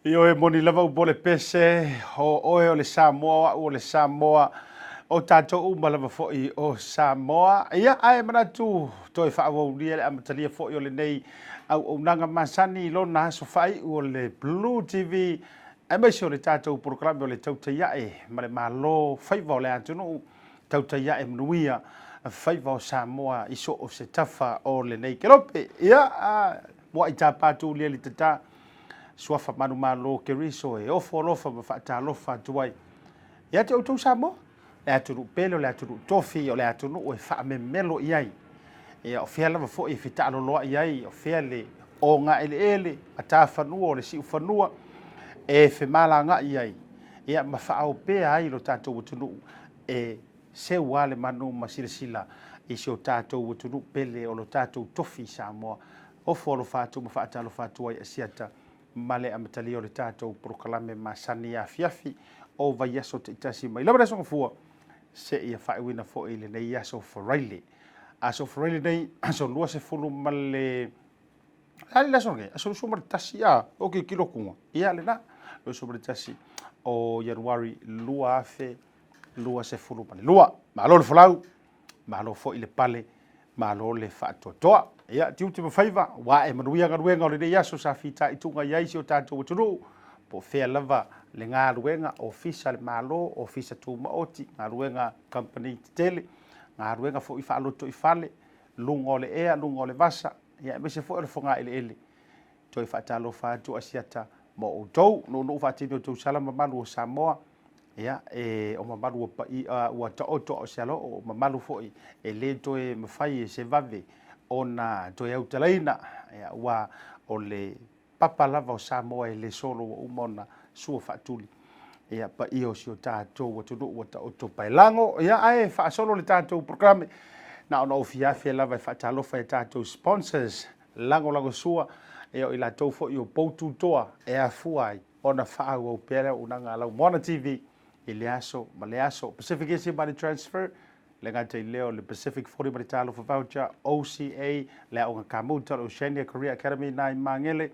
Ioe, moni lava upu o le pese, o oe o le Samoa, o au o le Samoa, o tatou uma lava foi o Samoa. Ia, ae manatu toe faaauaulia le amatalia foi o lenei auaunaga masani i lona aso faaiu o le Blue TV, aemaise o le tatou polokalame o le Tautai Ae ma le Malo Faiva o le Atunuu, Tautai Ae Manuia Faiva o Samoa i so o se tafa o lenei kelope. Ia, muai tapa atu uliali tata, suafa manumalo Keriso e ofo alofa ma faatalofa atu ai ia te outou Samoa, le atunuu pele, o le atunuu tofi, o le atunuu e faamemelo i ai. Ia, o fea lava foi e fetaaloloai ai, o fea le ogaeleele, matafanua o le siufanua e femalagai ai, ia ma faaopea ai lo tatou atunuu e seu lava le manu ma silasila i si o tatou atunuu pele o lo tatou tofi i Samoa. Ofo alofa atu ma faatalofa atu ai Asiata ma le amatalia o le tatou polokalame masani afiafi o vaiaso taitasi mai lava le Aso Gafua seia faaiuina foi lenei aso Faraile. Aso Faraile nei, aso 20 ma le a le aso nei, aso 21, a, o tilotilo atu, ia lena, 21 o Ianuari 2022. Malo le folau, malo foi le pale, malo le faatoatoa. Ia, tiute ma faiva, ua ae manuia galuega o lenei aso sa fitaituga i ai si o tatou atunuu, po o fea lava le galuega, ofisa a le Malo, ofisa tumaoti, galuega kamupani tetele, galuega foi faalotoifale, luga o le ea, luga o le vasa, ia aemaise foi o le fogaeleele. Toe faatalofa atu Asiata ma outou, nuunuu faatini o outou sala mamalu o Samoa, ia, e, o mamalu ua paia, ua taoto a o se aloo, o mamalu foi e le toe mafai e se vave ona toe autalaina, ia, aua o le papa lava o Samoa e le solo ua uma ona sua faatuli. Ia, paia o si o tatou atunuu ua taoto paelago. Ia, ae faasolo le tatou polokalame, na ona ou fiafia lava e faatalofa i tatou sponsors, lagolagosua, ia o i latou foi o pou tutoa e afua ai ona faaauau pea le auaunaga a Laumona TV i le aso ma le aso. Pacific Easy Money Transfer, le gata i lea o le Pacific 40 ma le Talofa Voucher, OCA, le Aoga Kamuta, le Oceania Career Academy i Magele,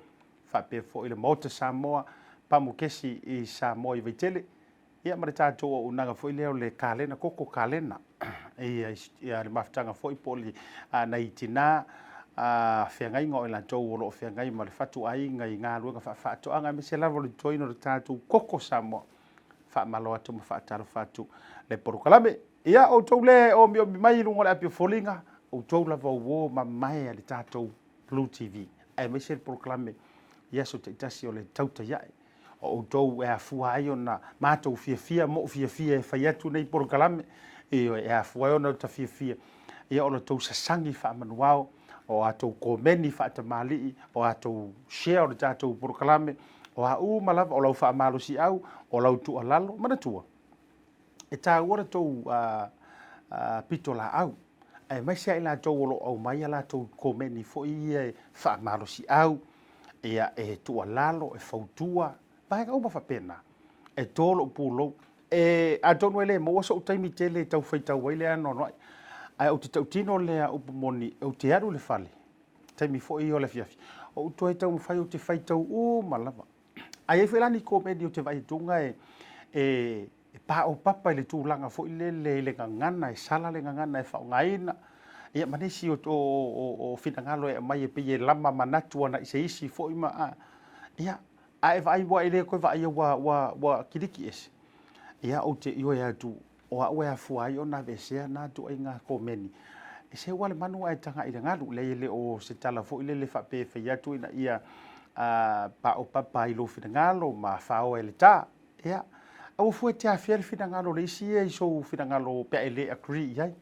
faapea foi le Maota Samoa, Pamukesi i Samoa i Vaitele, ia ma le tatou auaunaga foi lea o le kalena, koko kalena, ia le mafutaga foi po o le nai tina feagaiga o i latou o lo o feagai ma le fatuaiga i galuega faafaatoaga, aemaise lava o le totoina o le tatou koko Samoa. Faamalo atu ma faatalofa atu le polokalame. Ia, outou lea e omiomi mai i luga o le api o foliga, outou lava uo mamae a le tatou Blue TV, aemaise le polokalame i aso taitasi o le tautai ae. O outou e afua ai ona matou fiafia, mo'u fiafia e fai atu nei polokalame, ioe, e afua ai ona ota fiafia, ia o la outou sasagi faamanuao, o a outou komeni faatamalii, o a outou share o le tatou polokalame, o a uma lava, o lau faamalosiau, o lau tuualalo, manatua, e taua la outou pitolaau, aemaise lava i latou o lo o aumai a latou komeni foi ia e faamalosiau, ia, e tuualalo, e fautua, vaega uma faapena. E to lou pulou. E, atonu e le maua so'u taimi tele e tau faitau ai le anoanoai, ae ou te tautino lea upu moni, ou te alu i le fale, taimi foi ia o le afiafi, ou toe taumafai ou te faitau uma lava. Ae i ai foi la ni komeni ou te vaai atuga e, e, e paopapa i le tulaga foi lele i le gagana, e sala le gagana e faaaogaina, ia ma nisi o, o, o, o finagalo e aumai e pei e lama manatu ana i se isi foi ma, a, ia, a e vaai ua e le toe vaaia ua, ua, ua kiliki ese, ia ou te ioe atu o au e afua ai ona aveesea na ituaiga komeni. E seu lava le manu ae tagai i le galu. Leai e le o se tala foi lele faapea e fai atu ina ia paopapa ai lou finagalo ma faoa e le ta. Ia, aua fua e te afea le finagalo o le isi ia i sou finagalo pe a e le agree i ai.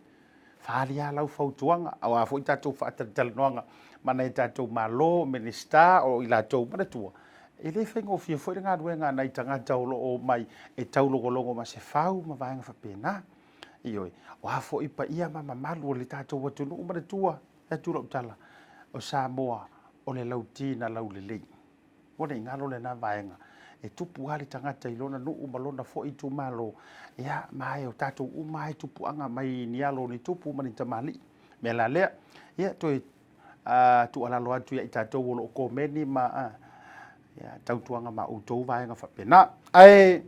Faaali lava lau fautuaga, aua foi tatou faatalatalanoaga ma nai a tatou Malo, Minisita, o i latou, manatua, e le faigofie foi le galuega a nai tagata o lo o omai e taulogologo ma se fau ma vaega faapena. Ioe, o a foi paia ma mamalu o le tatou atunuu, manatua, e atu lau tala, o Samoa o le lauti na laulelei. Ua ne i galo lena vaega, e tupu lava le tagata i lona nuu ma lona foi itumalo, ia, ma e o tatou uma lava e tupuaga mai ni alo o ni tupu ma ni tamalii. O le mea la lea, ia, toe tuualalo atu ia i tatou o lo o komeni ma... Ia, tautuaga ma outou vaega faapena. Ae,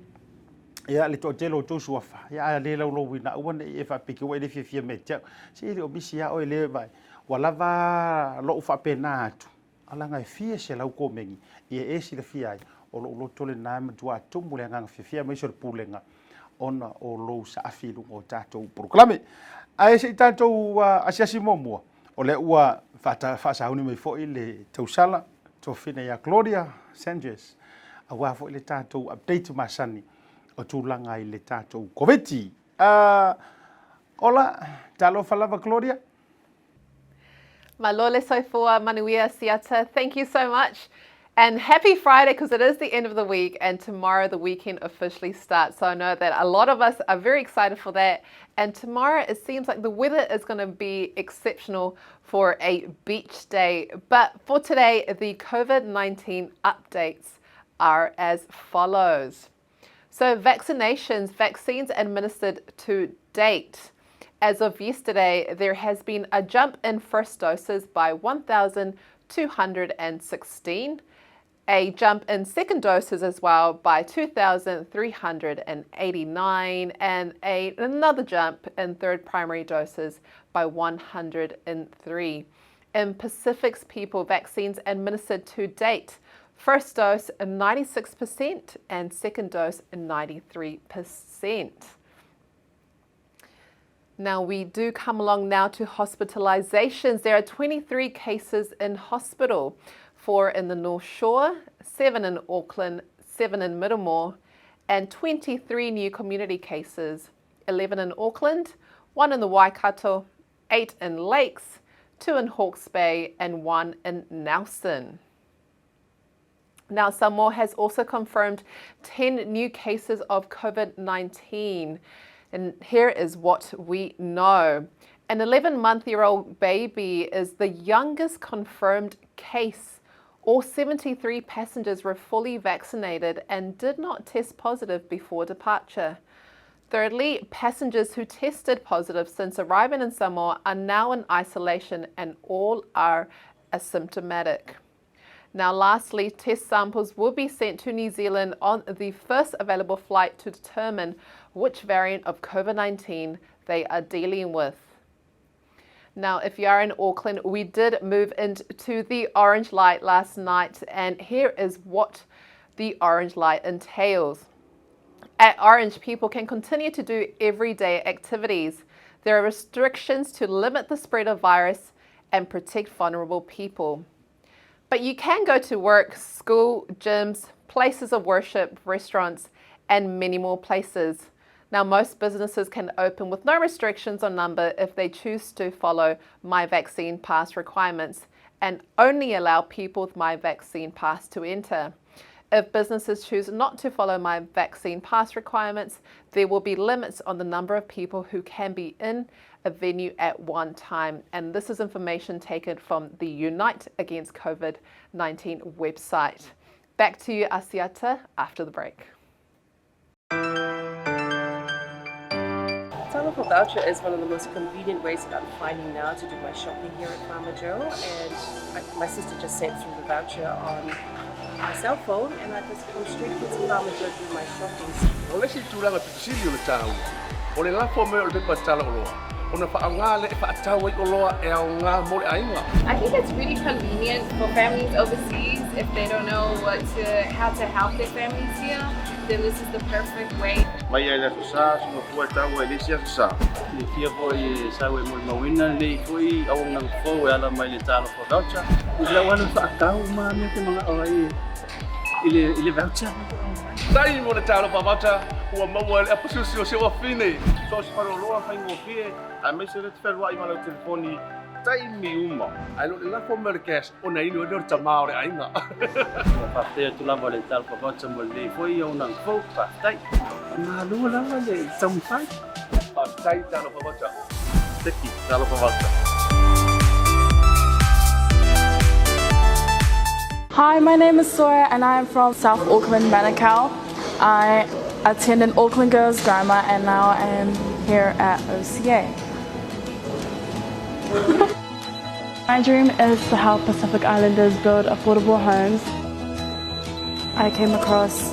ia, le toatele o outou suafa, ia, a le laulauina, aua ne i e faapea ua e le fiafia mai ia te au. Se e le o misi lava oe le vaai. Ua lava lou faapena atu, leaga e fia selau komeni, ia e silafia ai, o lou loto lena e matua tumu le agaga fiafia aemaise o le pulega ona o lou saafi i luga o tatou polokalame. Ae se i tatou asiasi muamua, o lea ua faasauni mai foi le tausala tofina ia Gloria Sanchez, aua foi le tatou update masani o tulaga i le tatou Koviti. Ola, talofa lava Gloria. Malo le soifua manuia Siata. Thank you so much. And happy Friday because it is the end of the week and tomorrow the weekend officially starts. So I know that a lot of us are very excited for that. And tomorrow it seems like the weather is going to be exceptional for a beach day. But for today, the COVID-19 updates are as follows. So vaccinations, vaccines administered to date. As of yesterday, there has been a jump in first doses by 1,216, a jump in second doses as well by 2,389, and another jump in third primary doses by 103. In Pacific's people, vaccines administered to date, first dose 96% and second dose 93%. Now we do come along now to hospitalisations. There are 23 cases in hospital, 4 in the North Shore, 7 in Auckland, 7 in Middlemore, and 23 new community cases, 11 in Auckland, 1 in the Waikato, 8 in Lakes, 2 in Hawke's Bay, and 1 in Nelson. Now, Samoa has also confirmed 10 new cases of COVID-19. And here is what we know. An 11-month-year-old baby is the youngest confirmed case. All 73 passengers were fully vaccinated and did not test positive before departure. Thirdly, passengers who tested positive since arriving in Samoa are now in isolation and all are asymptomatic. Now, lastly, test samples will be sent to New Zealand on the first available flight to determine which variant of COVID-19 they are dealing with. Now, if you are in Auckland, we did move into the orange light last night, and here is what the orange light entails. At Orange, people can continue to do everyday activities. There are restrictions to limit the spread of virus and protect vulnerable people. But you can go to work, school, gyms, places of worship, restaurants, and many more places. Now, most businesses can open with no restrictions on number if they choose to follow My Vaccine Pass requirements and only allow people with My Vaccine Pass to enter. If businesses choose not to follow My Vaccine Pass requirements, there will be limits on the number of people who can be in a venue at one time. And this is information taken from the Unite Against COVID-19 website. Back to you, Asiata, after the break. Talofa voucher is one of the most convenient ways that I'm finding now to do my shopping here at Farmer Joe, and my sister just sent through the voucher on my cell phone, and I just come straight here to Farmer Joe to do my shopping. O le isi tulaga pito sili o le taua, o le lafo mai o le pepa tala oloa, ona faaaoga lea e faatau ai oloa e aoga mo le aiga. I think it's really convenient for families overseas if they don't know how to help their families here, then this is the perfect way. Mai lava i le Aso Sa, soona fua e taua i le isi Aso Sa. Silafia foi e sau e molimauina lenei foi auaunaga fou e ala mai le Talofa Voucher. I lau alu faatau ma mea te manao ai i le voucher. Taimi mo le Talofa Voucher ua maua e le apasiosi o si ou afine. So o se faleoloa faigofie aemaise le te fealuai ma lau telefoni taimi uma. Ae le o le lafo mai o le cash ona inu ai lea o le tama o le aiga. Ua faafetai atu lava le Talofa Voucher mo lenei foi auaunaga fou. Faafetai. Faamalo lava le taumafai. Faafetai Talofa Voucher. Teki Talofa Voucher. Hi, my name is Sawyer and I am from South Auckland, Manukau. I attended Auckland Girls Grammar and now I am here at OCA. My dream is to help Pacific Islanders build affordable homes. I came across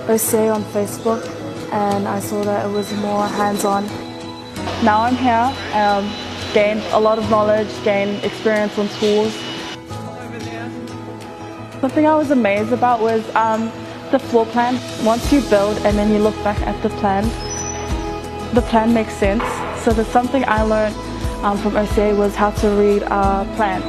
OCA on Facebook and I saw that it was more hands-on. Now I'm here, um, gained a lot of knowledge, gained experience on tools. Something I was amazed about was um, the floor plan. Once you build and then you look back at the plan, the plan makes sense. So there's something I learned um, from OCA was how to read a plan.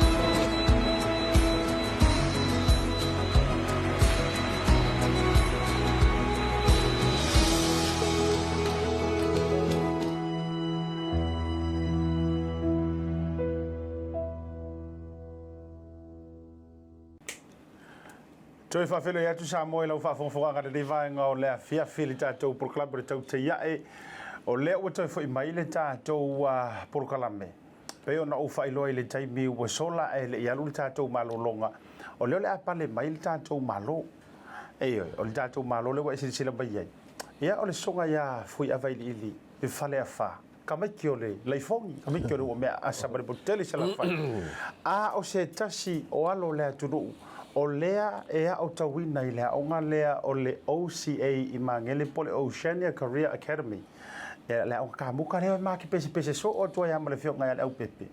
Toe faafeiloai atu Samoa i lau faafogafogaga i lenei vaega o le afiafi i le tatou polokalame o le Tautai Ae. O lea ua toe foi mai le tatou polokalame. Pei ona ou faailoa i le taimi ua sola ae le i alu le tatou malologa, o lea o le a pale mai le tatou Malo. Ioe, o le tatou Malo lea ua e silasila mai ai. Ia, o le sosoga ia Fuiavailiili i Faleafa, tamaiti o le laifogi, tamaiti o le uamea aasa ma le motu tele i Salafai. A o se tasi o alo o le atunuu, o lea e aotauina i le aoga lea o le OCA i Magele po o le Oceania Career Academy. Ia, le aoga kamuka lea ma te pesepese soo atu ai lava ma le afioga ia Leaupepe.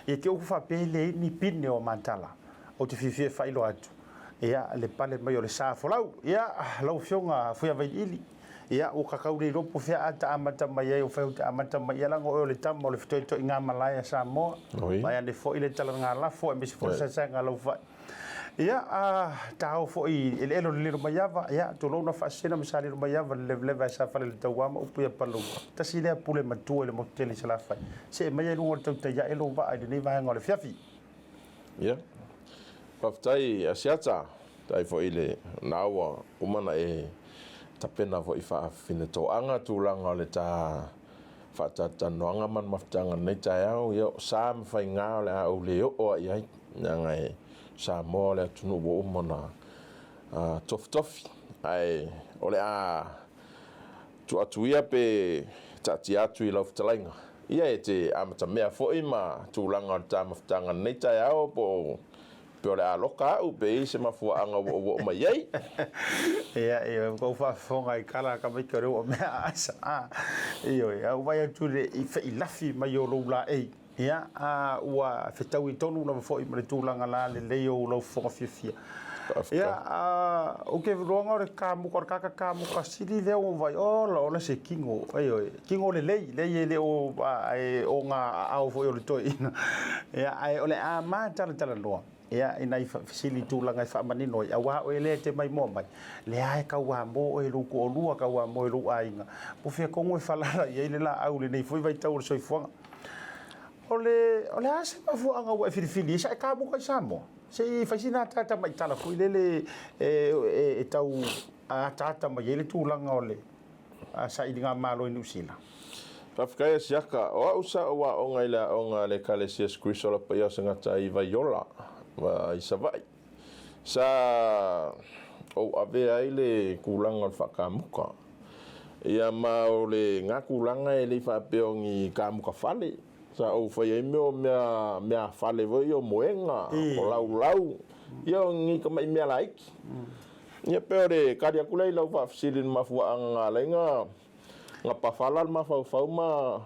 Ia te upu faapea e leai ni pine o Mantala. Ou te fiafia e faailoa atu, ia, le pale mai o le sa folau. Ia, lau afioga Fuiavailiili, ia, ua ka tau le iloa po o fea a ta amata mai ai, o fea ou te amata mai ai, leaga o oe o le tama o le fetoetoiga malae a Samoa. Vaeane foi le talaga lafo aemaise foi le saesaega a lau fai. Ia, a ta o foi i eleele o le Lilomaiava, ia, tulou na faasina ma sa Lilomaiava le levaleva e sa fale le tauā ma upu ia Palauli. Tasi lea pule matua i le motu tele i Salafai. See maia i luga o le tautai ae lou vaa i lenei vaega o le afiafi. Ia, faafetai Asiata, faafetai foi i le na ua uma ona e tapena foi faafinetoaga tulaga o le ta faatalatalanoaga ma le mafutaga i lenei taeao, ia o sa ma faiga o le a ou le oo lava i ai, leaga e Samoa o le atunuu ua uma ona tofitofi, ae o le a tuu atu ia pe taatia atu i lau fetalaiga, ia e te amatamea foi ma tulaga o le ta mafutaga i lenei taeao po o Pe o le a loka a'u pe i ai se mafuaaga ua ou oo mai ai. Ia, ioe, ua ou faafofoga i tala a tamaiti o lea ua mea a asa, a, ioe, a ua vaai atu i le feilafi mai o lou laei, ia, a ua fetaui tonu lava foi ma le tulaga lalelei o lau fofoga fiafia. Ia, a, ou te iloaina o le kamuka, o le tagata kamuka sili lea ua ou vaai, ola, ola se tino, ioe, tino lelei, leai e le o, e o ngā aao foi o le toeaina. Ia, ae o le a mātalatala ia, i nai fesili tulaga e faamanino ai, auā oe lea e te maimoa mai, lea e tauā mō oe i lou toalua, tauā mō i lou aiga, po o fea tonu e falala i ai le laau i lenei foi vaitau o le soifuaga. O le, o le a se mafuaaga ua e filifili ai sa e kamuka i Samoa? Se i fai sina ataata maitala foi lele e, e, e tau ataata mai ai le tulaga o le sailiga malo i Niu Sila. Faafetai a Siaka. O a'u sa ou aoga i le aoga a le Ekalesia Iesu Keriso o le Paia o Sagata i Vaiola, i Savaii. Sa ou avea ai le tulaga o le faakamuka. Ia ma o le na tulaga e le i faapea o ni kamuka fale. Sa ou fai ai mea o mea, mea fale foi ia o moega, o laulau, ia o ni tamai mea laiti. Ia pei o le tali atu lea i lau faafesili i le mafuaaga na ala ai na pafala le mafaufau ma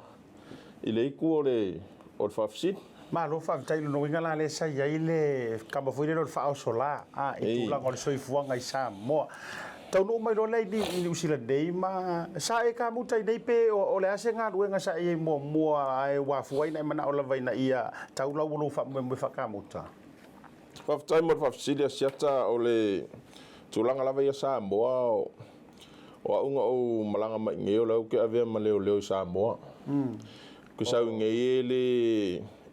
i le itu o le o le faafesili. Malo faafetai i lona uiga la lea sa i ai le kama foi lele o le faaoso la a i tulaga o le soifuaga i Samoa. Taunuu mai loa lea i Niu Sila nei ma sa e kamuta i nei pe o le a se galuega sa e i ai muamua ae ua afua ai ona e manao lava ina ia tau lau o lou faamoemoe faakamuta? Faafetai mo le faafesili Asiata, o le tulaga lava ia Samoa, o au na ou malaga mai i nei o la ou te avea ma leoleo i Samoa. Ou te sau i nei e le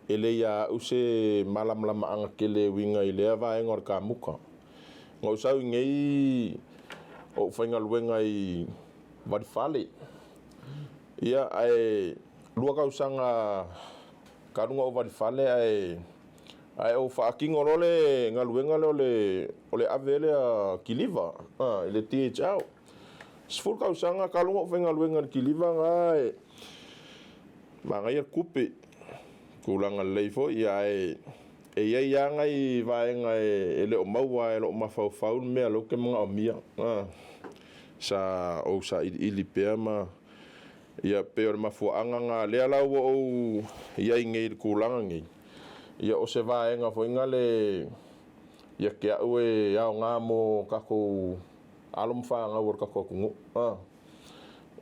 e le ia au se malamalamaaga tele e uiga i lea vaega o le kamuka. Na ou sau i nei o ou faigaluega i Valifale, ia ae lua tausaga talu na ou Valifale ae Ae ou faatino loa le galuega lea o le o le ave lea kiliva a i le DHL. 10 tausaga talu ona ou faigaluega i le kiliva na e manaia le tupe, tulaga lelei foi ae E i ai lava nai vaega e le o maua e lou mafaufau le mea lea ou te manaomia. Sa ou sailiili pea ma ia pei o le mafuaaga lena lea la ua ou i ai nei i le tulaga nei, ia o se vaega foi lea ia te au e aoga mo tatou alo ma fanau o le tatou atunuu.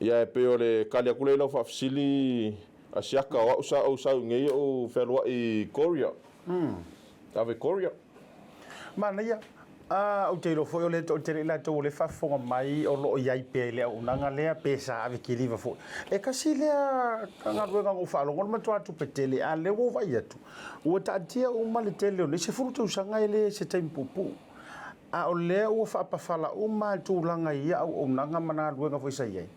Ia e pei o le tali atu lea i lau faafesili a Siaka, o au sa ou sau i nei ou fealuai i Korea. Ave Korea. Manaia. A, ou te iloa foi o lea toatele i latou o lea e faafofoga mai o lo o i ai pea i le auaunaga lea pe sa ave kiliva foi. E tasi lea galuega na ou faalogo o le matua tupe tele, a o lea ua ou vaai atu, ua taatia uma le tele o nei 10 tausaga e le se taimi puupuu. A o lea ua faapafala uma tulaga i ia auaunaga ma galuega foi sa i ai.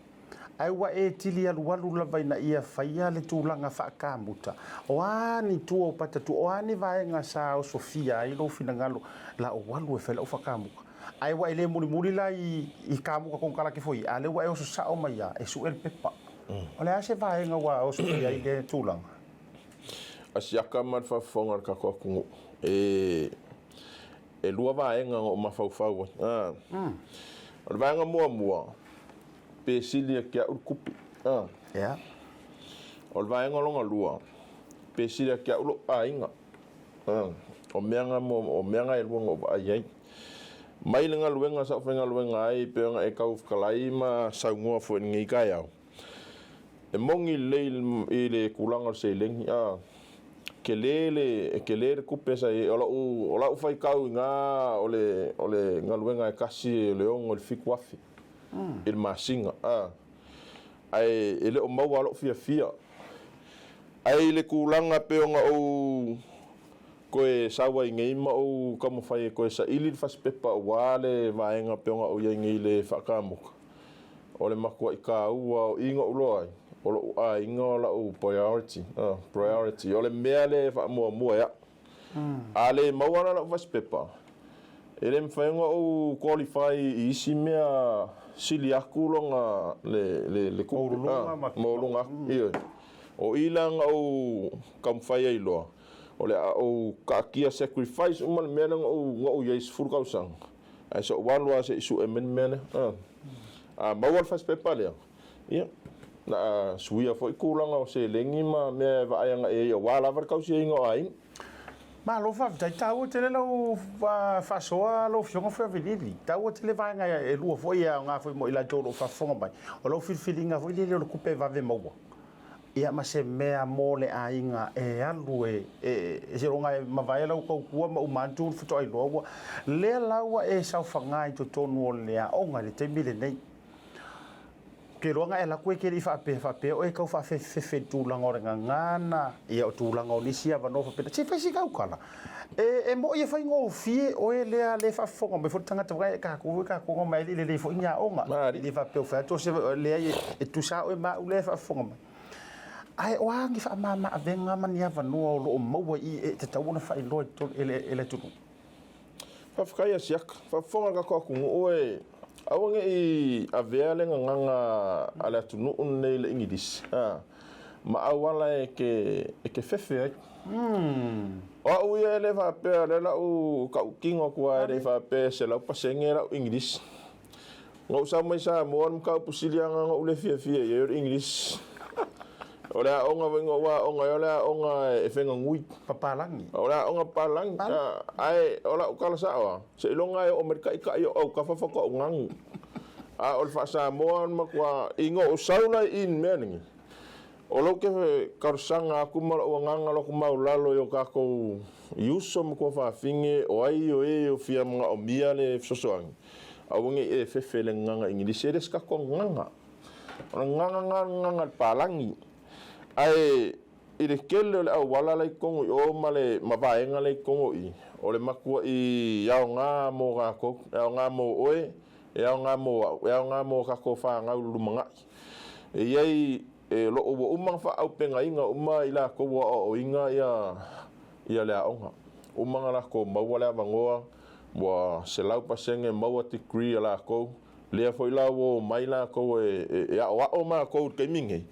Ae ua e tili alualu lava ina ia faia le tulaga faakamuta. O a ni tua o patatua, o a ni vaega sa osofia ai lou finagalo la ou alu e fai lau faakamuta. Ae ua e le mulimuli la i kamuta konekarate foi ia, a o lea ua e oso sao mai lava e sue le pepa. O le a se vaega ua osofia ai lea tulaga? A siaka ma le faafofoga a le tatou atunuu, e lua vaega na ou mafaufau ai. O le vaega muamua, pe sili ia te au le tupe. Yeah. O le vaega lona lua, pe sili ia te au lou aiga. O mea na, o mea na e lua na ou vaai ai. Mai le galuega sa ou faigaluega ai pei ona e tau fetalai ma saunoa foi i lenei taeao, e moni lelei i le tulaga o le seleni, tele le, e tele le tupe sa i ai. O lau, o lau faitau i ina o le, o le galuega e tasi e le 6 i le 7 afe i le masina, ae e le o maua lou fiafia. Ae i le tulaga pei ona ou toe sau ai nei ma ou taumafai e toe saili le fasipepa aua le vaega pei ona ou i ai nei i le faakamuta, o le matuai taua o i na ou iloa ai, o lou aiga o lau priority, priority, o le mea lea e faamuamua e au. A le maua la lau fasipepa, e le mafai ona ou qualify i isi mea sili atu lona le le tupe, maualuluga atu. Ioe. O i la na ou taumafai ai loa, o le a ou taatia sacrifice uma le mea lea na ou i ai i 10 tausaga, ae se i ou alu lava se i sue mai le mea lea. A maua le fasipepa lea, Ia, na a suia foi tulaga o seleni ma mea e vaai agai ai aua lava le tausiaina o aiga. Malo faafetai, taua tele lau faasoa lau Afioga Fuavilili, taua tele vaega e lua foi e aoga foi mo i latou o lo o faafofoga mai, o lau filifiliga foi lele o le tupe e vave maua, ia ma se mea mo le aiga e alu e, e seiloga e mavae lau tautua ma uma atu le faatoa iloa ua lea la ua e saofaga i totonu o le aoga i le taimi lenei. Ou te iloa na e alu atu e te le i faapea faapea oe e tau faafefefefe i le tulaga o le gagana, ia o tulaga o nisi avanoa faapena. Se i fai si tautala. E, e moi e faigofie oe lea le faafofoga mai foi le tagata foi e tatou foi tatou ona mai e le i lelei foi ni aoga. E le faapea o fai atu o se leai e tusa oe ma au lea e faafofoga mai. Ae o a ni faamama avega ma ni avanoa o lo o maua i i e tatau ona faailoa i totonu e le, e le atunuu? Faafetai a Siaka. Faafofoga le tatou atunuu e, aua ne i avea le gagana a le atunuu lenei i le Igilisi, a, ma auala e te, e te fefe ai. O au ia e le faapea, o lea la u tautino atu lava e le i faapea e 100% lau Igilisi. Na ou sau mai Samoa, o le mataupu sili lava na ou le fiafia i ai o le Igilisi. O le aoga foi na ou aoga ai, o le aoga e feganui. Papalagi. O le aoga papalagi. Ae o lau tala sao lava, seiloga e oo mai le taitai o autafa faatoa ou ganu. A o le faa-Samoa o le matua, ina ou sau la i i le mea lenei, O lou ke talosaga aku ma lou agaga loku maulalo i o takou i uso ma tuafafine o ai o e o fia manaomia le fesoasoani, aua nei e fefe i le gagaga Igilisi, e le se tatou gagaga. O le gagaga na o le gagaga a le palagi. Ae i le tele o le auala la i totonu i o ma le ma vaega la i totonu i i, o le matuai aoga mo tatou, e aoga mo oe, e aoga mo au, e aoga mo tatou fanau i le lumanai. E i ai E lo o ua uma ona faaaupegaina uma i latou ua aoaoina ia le aoga. Uma ona latou maua le avanoa, ua 100% maua degree a latou. Lea foi la ua omai latou e aoao matou i le taimi nei.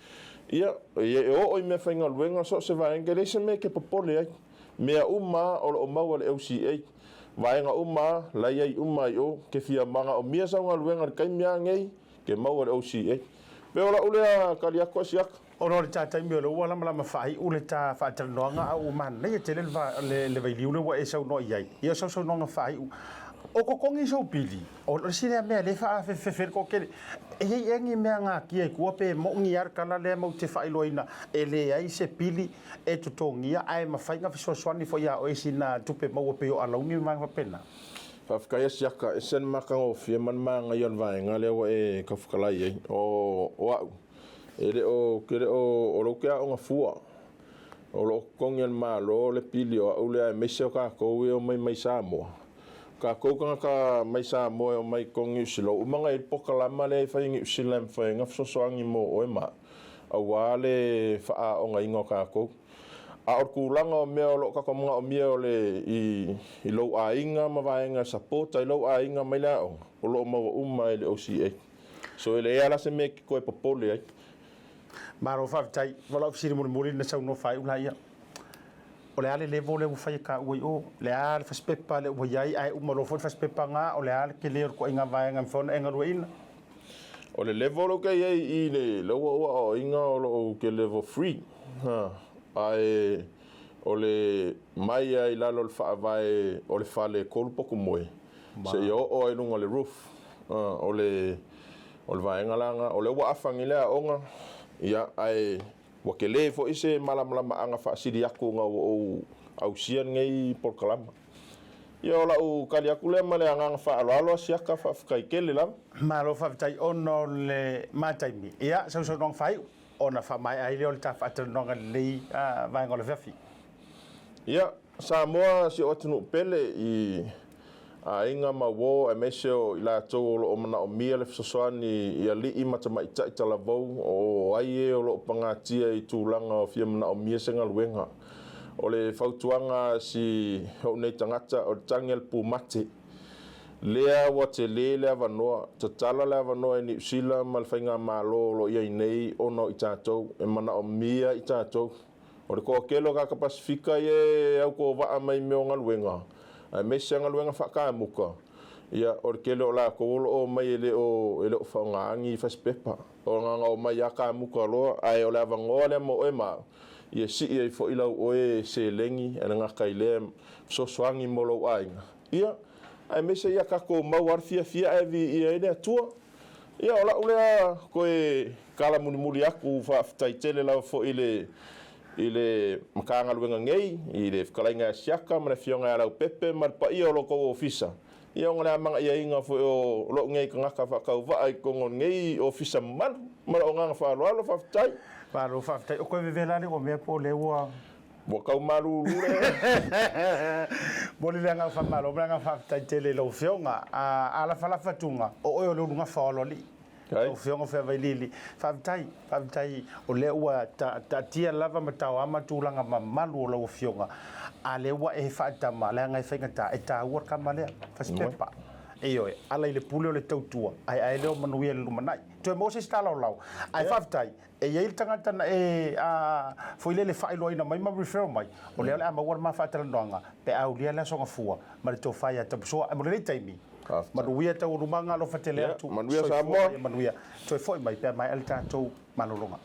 Ia, e oo i meafaigaluega so o se vaega, e leai se mea e te popole ai. Mea uma lava o lo o maua i le OCA. Vaega uma lava, la i ai uma i o. Ke fia magaomia sau galuega i le taimi lava nei, ke maua i le OCA. Pe o la'u lea tali atu a siaka. Ona o le ta taimi o lea ua lamalama faaiu le ta faatalanoaga a ua manaia tele le le vailiu lea ua e saunoa i ai. Ia o sau saunoaga faaiu. O totogi sou pili, o le isi lea mea lea e faafefefe ai le toatele. E i ai ea ni mea natia i tua pe moni lava le tala lea matou te faailoaina e leai se pili e totogia ae mafai ona fesoasoani foi ia oe i sina tupe maua pei o alauni ma vaega faapena. Faafetai a siaka, ese le matagofie ma le manaia o le vaega lea ua e taufetalai ai. O au, e le o, ke le o, o lou ke aoga fua. O lo o totogi e le Malo le pili o au lea aemaise o tatou e omai mai Samoa. O tatou tagata mai Samoa e omai i totonu Niu Sila, ua uma ona i ai le polokalama lea e fai e Niu Sila e mafai ai ona fesoasoani mo oe ma au, aua le faaaogaina o tatou. A o le tulaga o mea o lo o tatou manaomia o le i lou aiga ma vaega e support ai lou aiga mai le aoga, o lo o maua uma e le OCA. So e leai lava la se mea e te toe popole ai. Malo faafetai. O lau fesili mulimuli na saunoa faaiu laia. O le a le level lea ua fai e taua i o? Le a le fasipepa lea ua i ai ae uma loa foi le fasipepa na, o le a le tele o le ituaiga vaega e mafai ona e galueaiina? O le level lea ou te i ai i le lea ua ou aoaoina o lo o ou te level 3. Ae o le mai lava i lalo o le faavae o le fale e 3 potu moe seia oo lava i luga o le roof. O le O le vaega la lena, o lea ua afa nei le aoga, ia, ae ua tele foi se malamalamaaga faasili atu ona ua ou ausia lenei polokalama. Ia, o lau tali atu lea ma le agaga faaaloalo, Asiata, faafetai tele lava. Malo faafetai ona o le ma taimi. Ia, sausaunoaga faaiu ona faamaea ai lea o le ta faatalanoaga i lenei vaega o le afiafi. Ia, Samoa si ou atunuu pele i aiga ma uo aemaise o i latou o lo o manaomia le fesoasoani i alii ma tamaitai talavou o ai e o lo o pagatia i tulaga o fia manaomia se galuega. O le fautuaga a si ou nei tagata o le tagi a le pumate. Lea ua tele le avanoa, tatala le avanoa e Niu Sila ma le faigamalo o lo o i ai nei ona o i tatou, e manaomia i tatou. O le toatele o tagata Pasefika ia e autovaa mai i mea o galuega, aemaise lava galuega faakamuta, ia, o le tele o latou o lo o omai e le o, e le o faaaogaina ni fasipepa. O na ona omai lava kamuta loa, ae o le avanoa lea mo oe ma au, ia sii ai foi lau oe seleni, e le gata i lea, fesoasoani mo lou aiga, ia, aemaise ia tatou mau lava le fiafia ae viia ai le Atua. Ia, o lau lea toe tala mulimuli atu, faafetai tele lava foi i le i le Matagaluega nei, i le Fetalaiga ia Siaka ma le Afioga ia Leaupepe ma le paia o lo outou Ofisa, ia ona le amanaiaina foi o lou nei tagata faatauvaa i totonu o lenei Ofisa mamalu. Ma lou agaga faaaloalo, faafetai. Malo faafetai. O koe vevela le ua mea po o lea ua. Ua tau malulu le. Momoli le agaga faamalo ma le agaga faafetai tele i lau Afioga. A lafalafa tuga, o oe o le ulugafa o Aloalii. Lau Afioga Feavailiili, faafetai, faafetai o lea ua taatia lava ma taoama tulaga mamalu o lau Afioga, a lea ua e faatama, leaga e faigata, e taua le tama lea, fasipepa. Ioe, ala i le pule o le tautua, ae ae lea o manuia i le lumanai. Toe maua se isi talaolao, ae faafetai, E i ai le tagata na e a foi lele faailoaina mai ma referral mai, o lea o le a maua le ma faatalanoaga pe a aulia le Aso Gafua ma le tofa ia Tapusoa. Ae mo lenei taimi, manuia taualumaga, alofa tele atu, soifua ma ia manuia. Toe foi mai pe a maea le tatou malologa.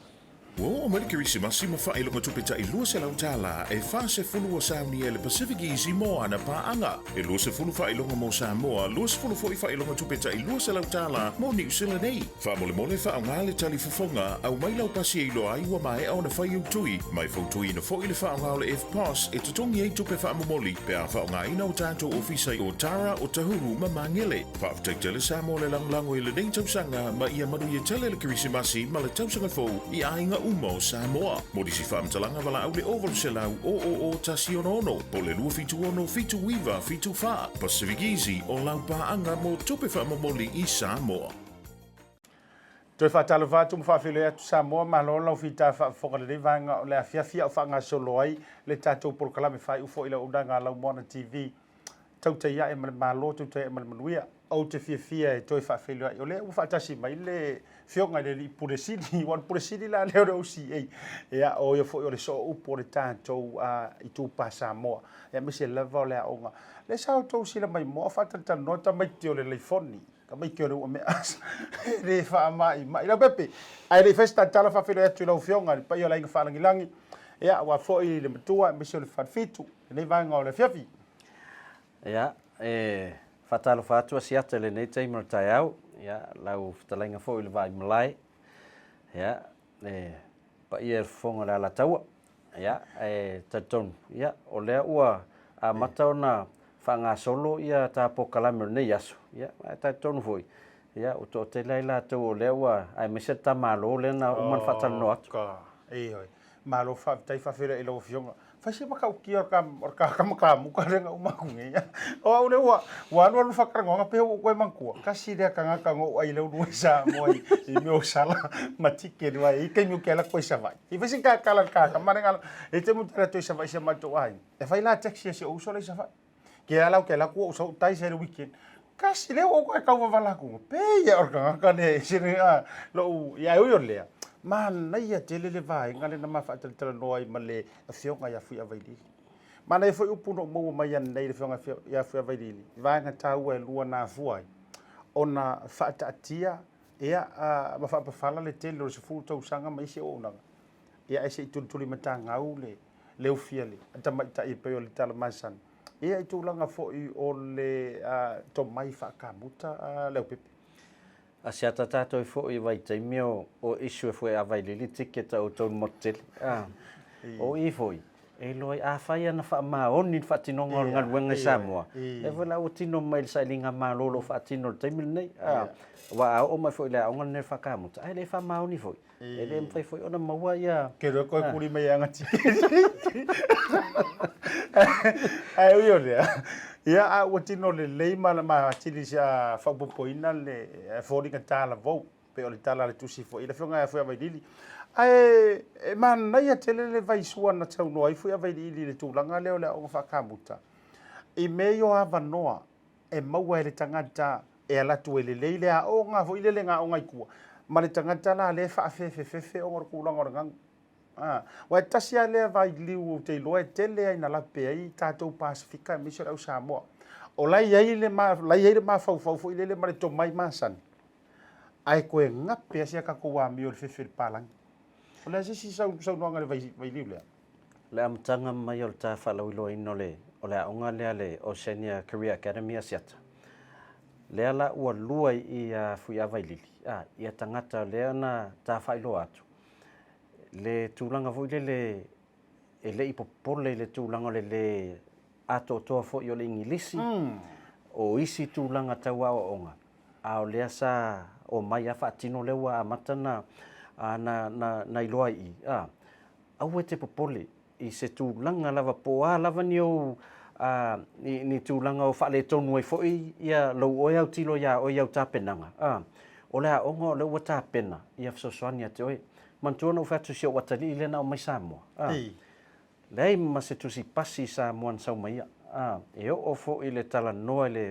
Ua oo mai le Kerisimasi ma faailoga tupe tai $200 e 40 ua saunia e le Pacific Easy mo ana paaga. E 20 faailoga mo Samoa, 20 foi faailoga tupe tai $200 mo Niu Sila nei. Faamolemole faaaoga le tali fofoga, aumai lau pasi e iloa ai ua maea ona fai ou tui, ma e fautuaina foi le faaaoga o le EFTPOS e totogi ai tupe faamomoli pe a faaaogaina o tatou ofisa i Otara, Otahuhu ma Magele. Faafetai tele Samoa le lagolago i lenei tausaga ma ia manuia tele le Kerisimasi ma le tausaga fou i aiga uma o Samoa. Mo nisi faamatalaga valaau le 0800 000 166 po o le 276 79 74. Pacific Easy o lau paaga mo tupe faamomoli i Samoa. Toe faatalofa atu ma faafeiloai atu Samoa, malo lau fita faafofoga lenei vaega o le afiafi a o faagasolo ai le tatou polokalame faaiu foi i le auaunaga a Lau Moana TV. Tautai ae ma le malo, tautai ae ma le manuia. Ou te fiafia e toe faafeiloai, o lea ua faatasi mai le Afioga i le Alii Pule Sili, aua o le Pule Sili la lea o le OCA, ia, o ia foi o le sooupu o le tatou itupa Samoa, aemaise lava o le aoga. Lea sa outou silamaimoa o faatalatalanoa tamaiti o le laifoni, tamaiti o le uamea, e le faamaimai. Leaupepe, ae le i fai se tautala, faafeiloai atu i lau Afioga i le paia o le Aiga Faalagilagi, ia, aua foi le matua aemaise o le Falefitu, lenei vaega o le afiafi. Ia, e faatalofa atu Asiata i lenei taimi o le taeao, ia, lau fetalaiga foi i le Vaaimalae, ia, le paia i le fofoga o le Alataua, ia, e talitonu, ia, o lea ua amata ona faagasolo ia ta polokalame o lenei aso, ia, ae talitonu foi, ia, ua toatele lava i latou o lea ua, aemaise le ta Malo lea na uma ona faatalanoa atu. Ioe. Malo faafetai faafeiloai i lau Afioga. Fai se matautia o le kamakamuka lea na uma atu nei. O au lea ua ua alu alu faatalanoaga pei ua ou toe manatua, tasi lea tagata na ou ai lea ulu ai Samoa i mea o sala ma ticket aua e i ai taimi ou te alu atu ai i Savaii. I fai se tala i le tagata ma le e i ai taimi ou te alu atu ai i Savaii i si o matou aiga, e fai la taxi a si ou uso la i Savaii. Ke ala ou te alu atu ou sau tai se le weekend. Kasi lea ua ou toe tau wavala atu, pei o le tagata lea e ese le lou, ia e ui o lea, manaia tele le vaega lea na ma faatalatalanoa ai ma le afioga ia Fuiavailili. Manaia foi upu na ou maua mai ananei i le afioga ia Fuiavailili, vaega taua e lua na afua ai ona faataatia ia ma faapafala le tele o le 10 tausaga ma isi auaunaga. Ia ae se i tulitulimatagau le le ufi a le tamaitai e pei o le tala masani, ia i tulaga foi o le tomai faakamuta Leaupepe. A se ata tatou i foi i vaitaimi o issue e foi a Vailili ticket a outou i le motu tele. O i foi, e iloa ai, afai ana faamaoni le faatinoga o le galuega i Samoa, lea foi la ua tino mai i le sailiga malo o lo o faatino i le taimi lenei. Aua a oo mai foi i le aoga lenei o le faakamuta, ae le faamaoni foi. E le mafai foi ona maua ia... Ke roa koe kuli mai anga tiketi. Ae ui o lea, ia a ua tino lelei ma ma atili se a faaopoopoina le foliga talavou, pei o le tala a le tusi foi i le Afioga ia Fuiavailili. Ae e manaia tele le vaisua na saunoa ai Fuiavailili i le tulaga lea o le aoga faakamuta, i mea ia o avanoa e maua e le tagata e alu atu e lelei le aoga foi lele na aoga i tua, ma le tagata la lea e faafefefefe ona o le tulaga o le ganu. A, aua e tasi lava lea vailiu ou te iloa e tele lava ina lape ai tatou Pasefika aemaise o le au Samoa. O la e i ai le, la e i ai le mafaufau foi lele ma le tomai masani, ae toe gape lava si a tatou amio i le fefe i le palagi. O le a se isi saunoaga i le vailiu lea? Le amataga mai o le ta faalauiloaina o le o le aoga lea a le Oceania Career Academy Asiata, lea la ua lua i i a Fuiavailili, a, ia tagata lea na ta faailoa atu, le tulaga foi lele e le i popole i le tulaga o le le atoatoa foi o le Igilisi, o isi tulaga tau aoaoga, a o lea sa omai a faatino lea ua amata na, na, na, na iloa i i, a. Aua e te popole i se tulaga lava po o a lava ni ou ni tulaga o faaletonu ai foi ia lou oe autilo iā oe i au tapenaga, a, o le aoga o lea ua tapena ia fesoasoani ia te oe. Manatua na ou fai atu i si ou atalii lea na aumai Samoa, a, leai ma se tusi pasi i Samoa na sau mai ia, a, e oo foi i le talanoa i le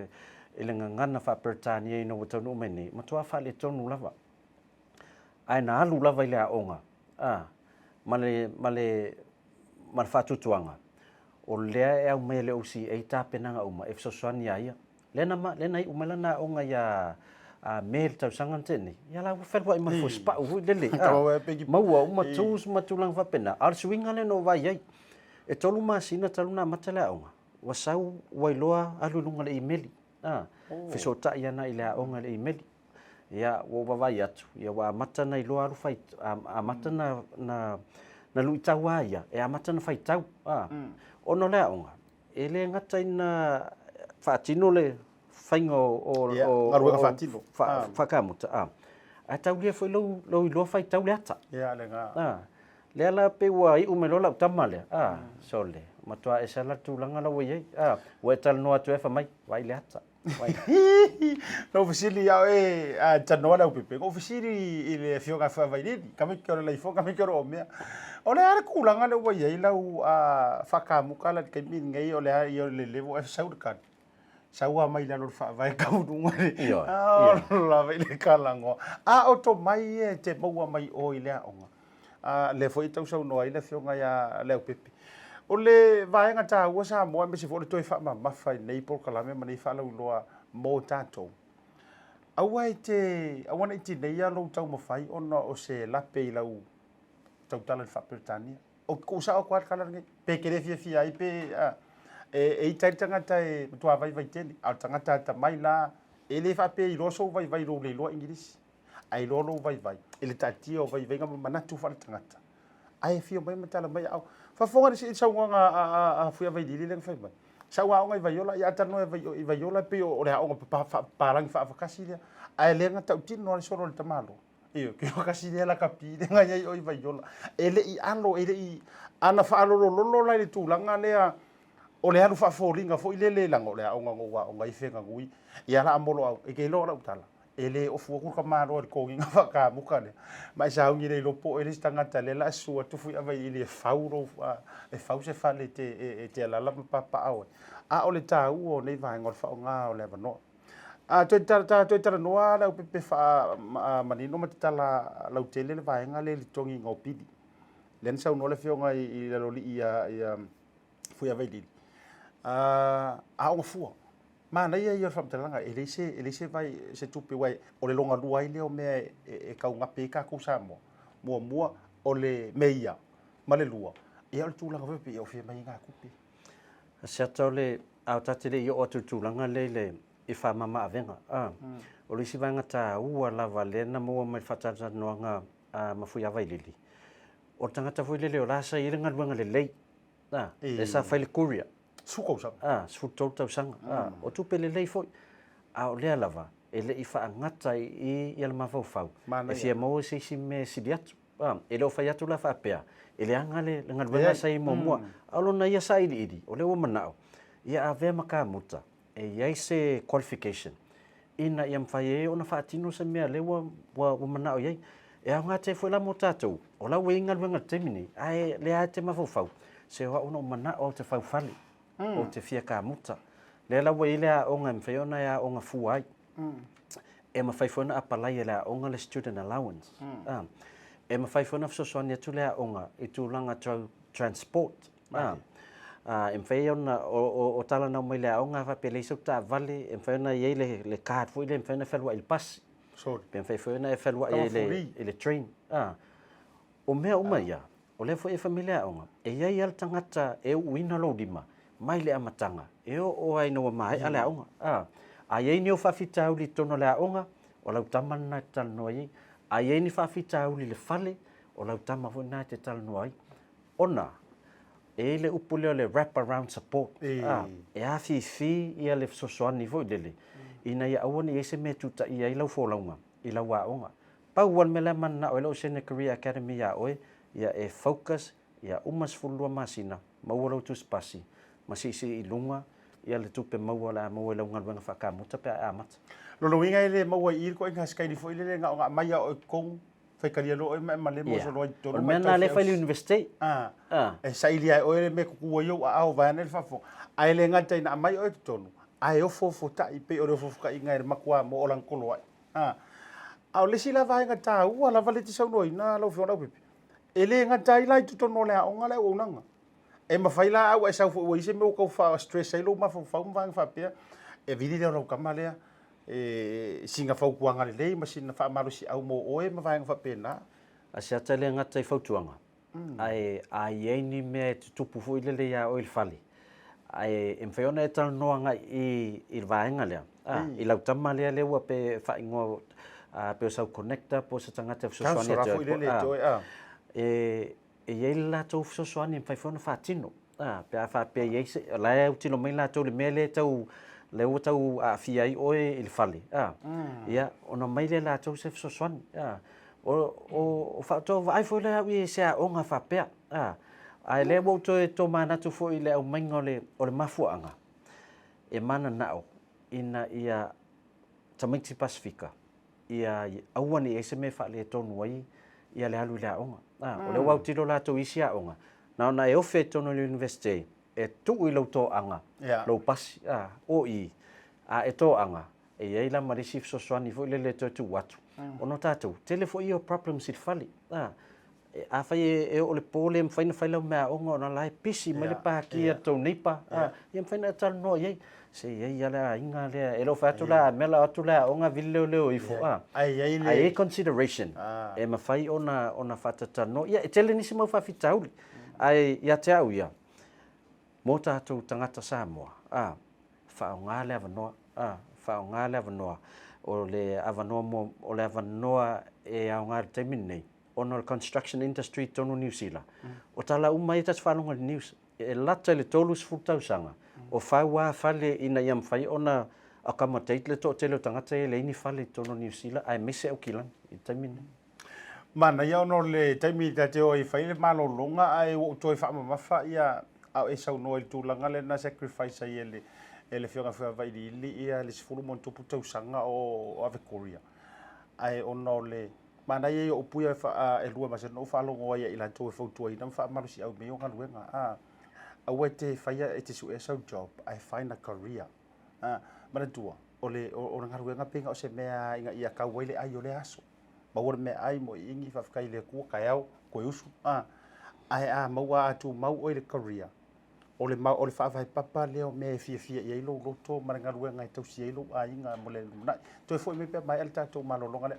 i le gagana faa-Peretania ina ua taunuu mai nei, matua faaletonu lava. Ae na alu lava i le aoga, a, ma le, ma le, ma le faatuatuaga, o lea e aumai e le OCA tapenaga uma e fesoasoani iā ia. Lea na, lea na iu mai lana aoga iā a Me i le tausaga na tea nei, ia la ua feluai ma le fusipau foi lele, a, maua uma tools ma tulaga faapena. A o le suiga lea na ou vaai i ai, e tolu masina talu ona amata le aoga, ua sau ua iloa alu i luga o le imeli, a, fesootai ana i le aoga i le imeli. Ia, ua ou vaavaai atu, ia ua amata ona iloa alu fai, amata na, na, na luitau lava ia, e amata ona faitau, a. Ona o le aoga, e le gata ina faatino le faiga o, o, Ia, o, galuega faatino. Fa, faakamuta, a. Ae taulia foi lou, lou iloa faitau le ata. Ia, lena. A. Lea la pei ua iu mai loa lau tama lea, a, sole, matua ese lava la le tulaga la ua i ai, a. Ua e talanoa atu ai fai mai, vaai le ata. Na ou fesili ia oe, a talanoa Leaupepe, na ou fesili i le Afioga ia Fuiavailili, tamaiti o le laifo, tamaiti o le omea. O le a le tulaga lea ua i ai lau faakamuta la i le taimi lenei, o le a ia o le level e sau le tali. Sau lava mai i lalo o le faavae taunuuga le Ioe. Lava i le kalagoa. A o tomai ia e te maua mai o i le aoga. A lea foi e tau saunoa ai le afioga ia Leaupepe. O le vaega taua Samoa aemaise foi o le toe faamamafa i nei polokalame ma nei faalauiloa mo tatou. Aua e te, aua ne i tineia lou taumafai ona o se lape i lau tautala i le faa-Peretania. Ou te tuusao atu lava le tala lenei, pe e te le fiafia ai pe a. E ita ai le tagata e matua vaivai tele, a o le tagata atamai la, e le faapea e iloa sou vaivai i lou le iloa Igilisi, ae iloa lou vaivai i le taatia o vaivaiga ma manatu faaletagata. Ae afio mai ma tala mai au. Faafofoga i le saunoaga a Fuiavailili lea na fai mai. Sa ou aoga i Vaiola, ia a talanoa i Vaiola e pei o le aoga faapapalagi faavakasi lea, ae lea na tautino lava le solo a le tamaloa. Ioe, ke kasi lea lakapi lea na i ai o i Vaiola. E le i alo, e le i, ana faalolololo la i le tulaga lea o le alu faafoliga foi lele leaga o le aoga na ou aoga ai Feganui, ia la moloau, e te iloa lau tala, e le ofu atu le tamaloa i le toniga faakamuta lea, ma e sauni le iloa po o le isi tagata lea la a susu atu Fuiavailili e fau lou, e fau se fale e te alala ma papaaao ai. A o le taua o nei vaega o le faaaoga o le avanoa. A toe ta toe talanoa Leaupepe faamanino ma tatala lautele le vaega lea i le totogiina o pili. Lea na saunoa le afioga i le aloalii ia Fuiavailili, aoga fua. Manaia ia o le faamatalaga, e leai se, e leai se vai, se tupe, aua o le logalua ai lea o mea e taugape ai tatou Samoa. Muamua, o le meia, ma le lua, ia o le tulaga foi lea pei e ofi mai ai gatupe. Asiata o le, a o ta te le i oo atu i le tulaga lea i le i faamama avega, a. O le isi vaega taua lava lea na maua mai i le faatalatalanoaga ma Fuiavailili, o le tagata foi lele o la sa i ai le galuega lelei, a, lea sa fai le courier. 10 tausaga. A, 13 tausaga, a, o tupe lelei foi. A o lea lava, e le i faagata i i le mafaufau, e fia maua se isi mea e sili atu. A, e le o fai atu la faapea, e leaga le galuega sa i ai muamua, a o lona ia sailiili, o lea ua manao, ia avea ma kamuta e i ai se qualification ina ia mafai ai ona faatino se mea lea ua, ua, ua manao i ai. E aoga tele foi la mo tatou, o la ua i ai galuega i le taimi nei, ae lea lava e te mafaufau, se o au na ou manao ou te fau fale, ou te fia kamuta. Lea la ua i ai le aoga e mafai ona e aoga fua ai. E mafai foi ona apalai e le aoga le student allowance. E mafai foi ona fesoasoani atu le aoga i tulaga tau transport. E mafai ona, o tala na aumai i le aoga a faapea e leai sau taavale, e mafai ona i ai le card foi lea e mafai ona fealuai i le pasi. Pe mafai foi ona e fealuai i le train. O mea uma ia, o lea foi e fai mai le aoga, e i ai lava le tagata e uuina lou lima mai le amataga e oo lava ina ua maea le aoga. A i ai ni ou faafitauli i totonu o le aoga, o lau tama lena e te talanoa i ai. A i ai ni faafitauli i le fale, o lau tama foi lena e te talanoa ai. Ona e i ai le upu lea o le wrap around support, e afifi ia le fesoasoani foi lele ina ia aua ne i i ai se mea e tutaia ai lau folauga i lau aoga. Pau lava le mea la e mananao ai lau Senior Career Academy ia oe, ia e focus, ia uma 12 masina, maua lau tusi pasi, ma siisii i luga ia le tupe maua o le a maua i lau galuega faakamuta pe a e amata. Lona uiga e le maua i i le ituaiga sikaili foi lele na ona aumai lava oe i totonu, faitalia loa oe ma e malemo solo ai i totonu. O le mea lena lea e fai i le University. E sailia e oe le mea e tutu ai ou aao vaeane le faafofoga. Ae le gata ina aumai oe i totonu, ae ofoofotai pei o le ofoofotaiga e le matua mo Ola na tolo ai. A o le isi la vaega taua lava lea e te saunoaina lau Afioga Leaupepe, e le gata ai la i totonu o le aoga le auaunaga. E mafai la a ua e sau foi ua i ai se mea ua tau faa-stress ai lou mafaufau ma vaega faapea, e vili lea o lau tama lea e sina fautuaga lelei ma sina faamalosiau mo oe ma vaega faapena. Asiata le gata i fautuaga, ae a i ai ni mea e tutupu foi lele ia oe i le fale, ae e mafai ona e talanoa agai i i le vaega lea, a, i lau tama lea lea ua pe faaigoa a, pe o sau connector po o se tagata e fesoasoani atu ai, a, e e i ai le latou fesoasoani e mafai foi ona faatino. A, pe a faapea e i ai se, o la e autilo mai latou i le mea lea e tau, lea ua tau aafia ai oe i le fale, a, ia, ona aumai lea e latou se fesoasoani. A, o, o, o faatoa vaai foi lea au i se aoga faapea, a, ae lea ua ou toe tomanatu foi i le aumaiga o le, o le mafuaaga e mananao ina ia tamaiti Pasefika ia aua ne i ai se mea e faaletonu ai ia le alu i le aoga. A, o lea ua autilo latou i isi aoga, na ona e ofe i totonu o le Iunivesite e tuu i lou toaga lou pasi, a, o i, A e toaga, e i ai la ma le isi fesoasoani foi lele e toe tuu atu, ona o tatou, tele foi ia o problems i le fale. A, afai e oo i le po le mafai ona fai lau meaaoga ona la e pisi mai le paki a le tou neighbour, a, ia mafai ona e talanoa i ai. Se i ai lava le aiga lea, e le o fai atu la a mea la o atu le aoga vili leoleo ifo, a, ae i ai consideration e mafai ona faatatalanoa. Ia, e tele nisi mau faafitauli, ae ia te au ia, mo tatou tagata Samoa, a, faaaoga le avanoa, a, faaaoga le avanoa. O le avanoa mo, o le avanoa e aoga i le taimi lenei, ona o le construction industry i totonu o Niu Sila, o tala uma ia ta te faalogo i le news, e lata i le 30 tausaga o fau lava fale ina ia mafai ona accommodate le toatele o tagata ia e leai ni fale i totonu o Niu Sila aemaise Aukilani i le taimi lenei. Manaia ona o le taimi ta te o ai e fai le malologa ae ua ou toe faamamafa ia a o e saunoa i le tulaga lea na sacrifice ai e le e le Afioga foi ia Vailiili ia le 10 ma ono tupu tausaga o Avekoria ae ona o le manaia ia o upu ia e lua e masani ona ou faalogo ai ia i latou e fautuaina ma faamalosiau i mea ia o galuega a aua e te faia e te suea sau job ae find a career a manatua o le o le galuega pei na o se mea ina ia kau ai le ai o lea aso maua le meaai mo iingi faafetai i le Atua taeao toe usu a ae a maua a tumau oe i le career o le o le faavae papa lea o mea e fiafia i ai lou loto ma le galuega e tausi ai lou aiga mo le lumanai. Toe foi mai pe a maea le tatou malologa lea.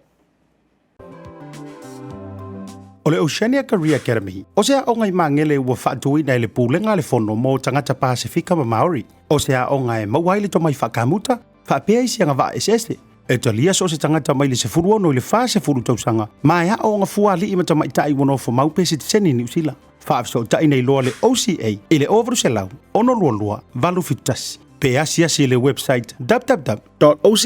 O le Oceania Career Academy, o se aoga i Magele ua faatuina e le Pulega a le Fono mo Tagata Pasefika ma Maori. O se aoga e maua ai le tomai faakamuta, faapea isi agavaa eseese. E talia so o se tagata mai le 16 i le 40 tausaga, ma e aooga fua alii ma tamaitai ua nofomau pe sitiseni i Niu Sila. Faafesootai nei loa le OCA i le 0800 622 871 pe asiasi i le website www.oca.nz.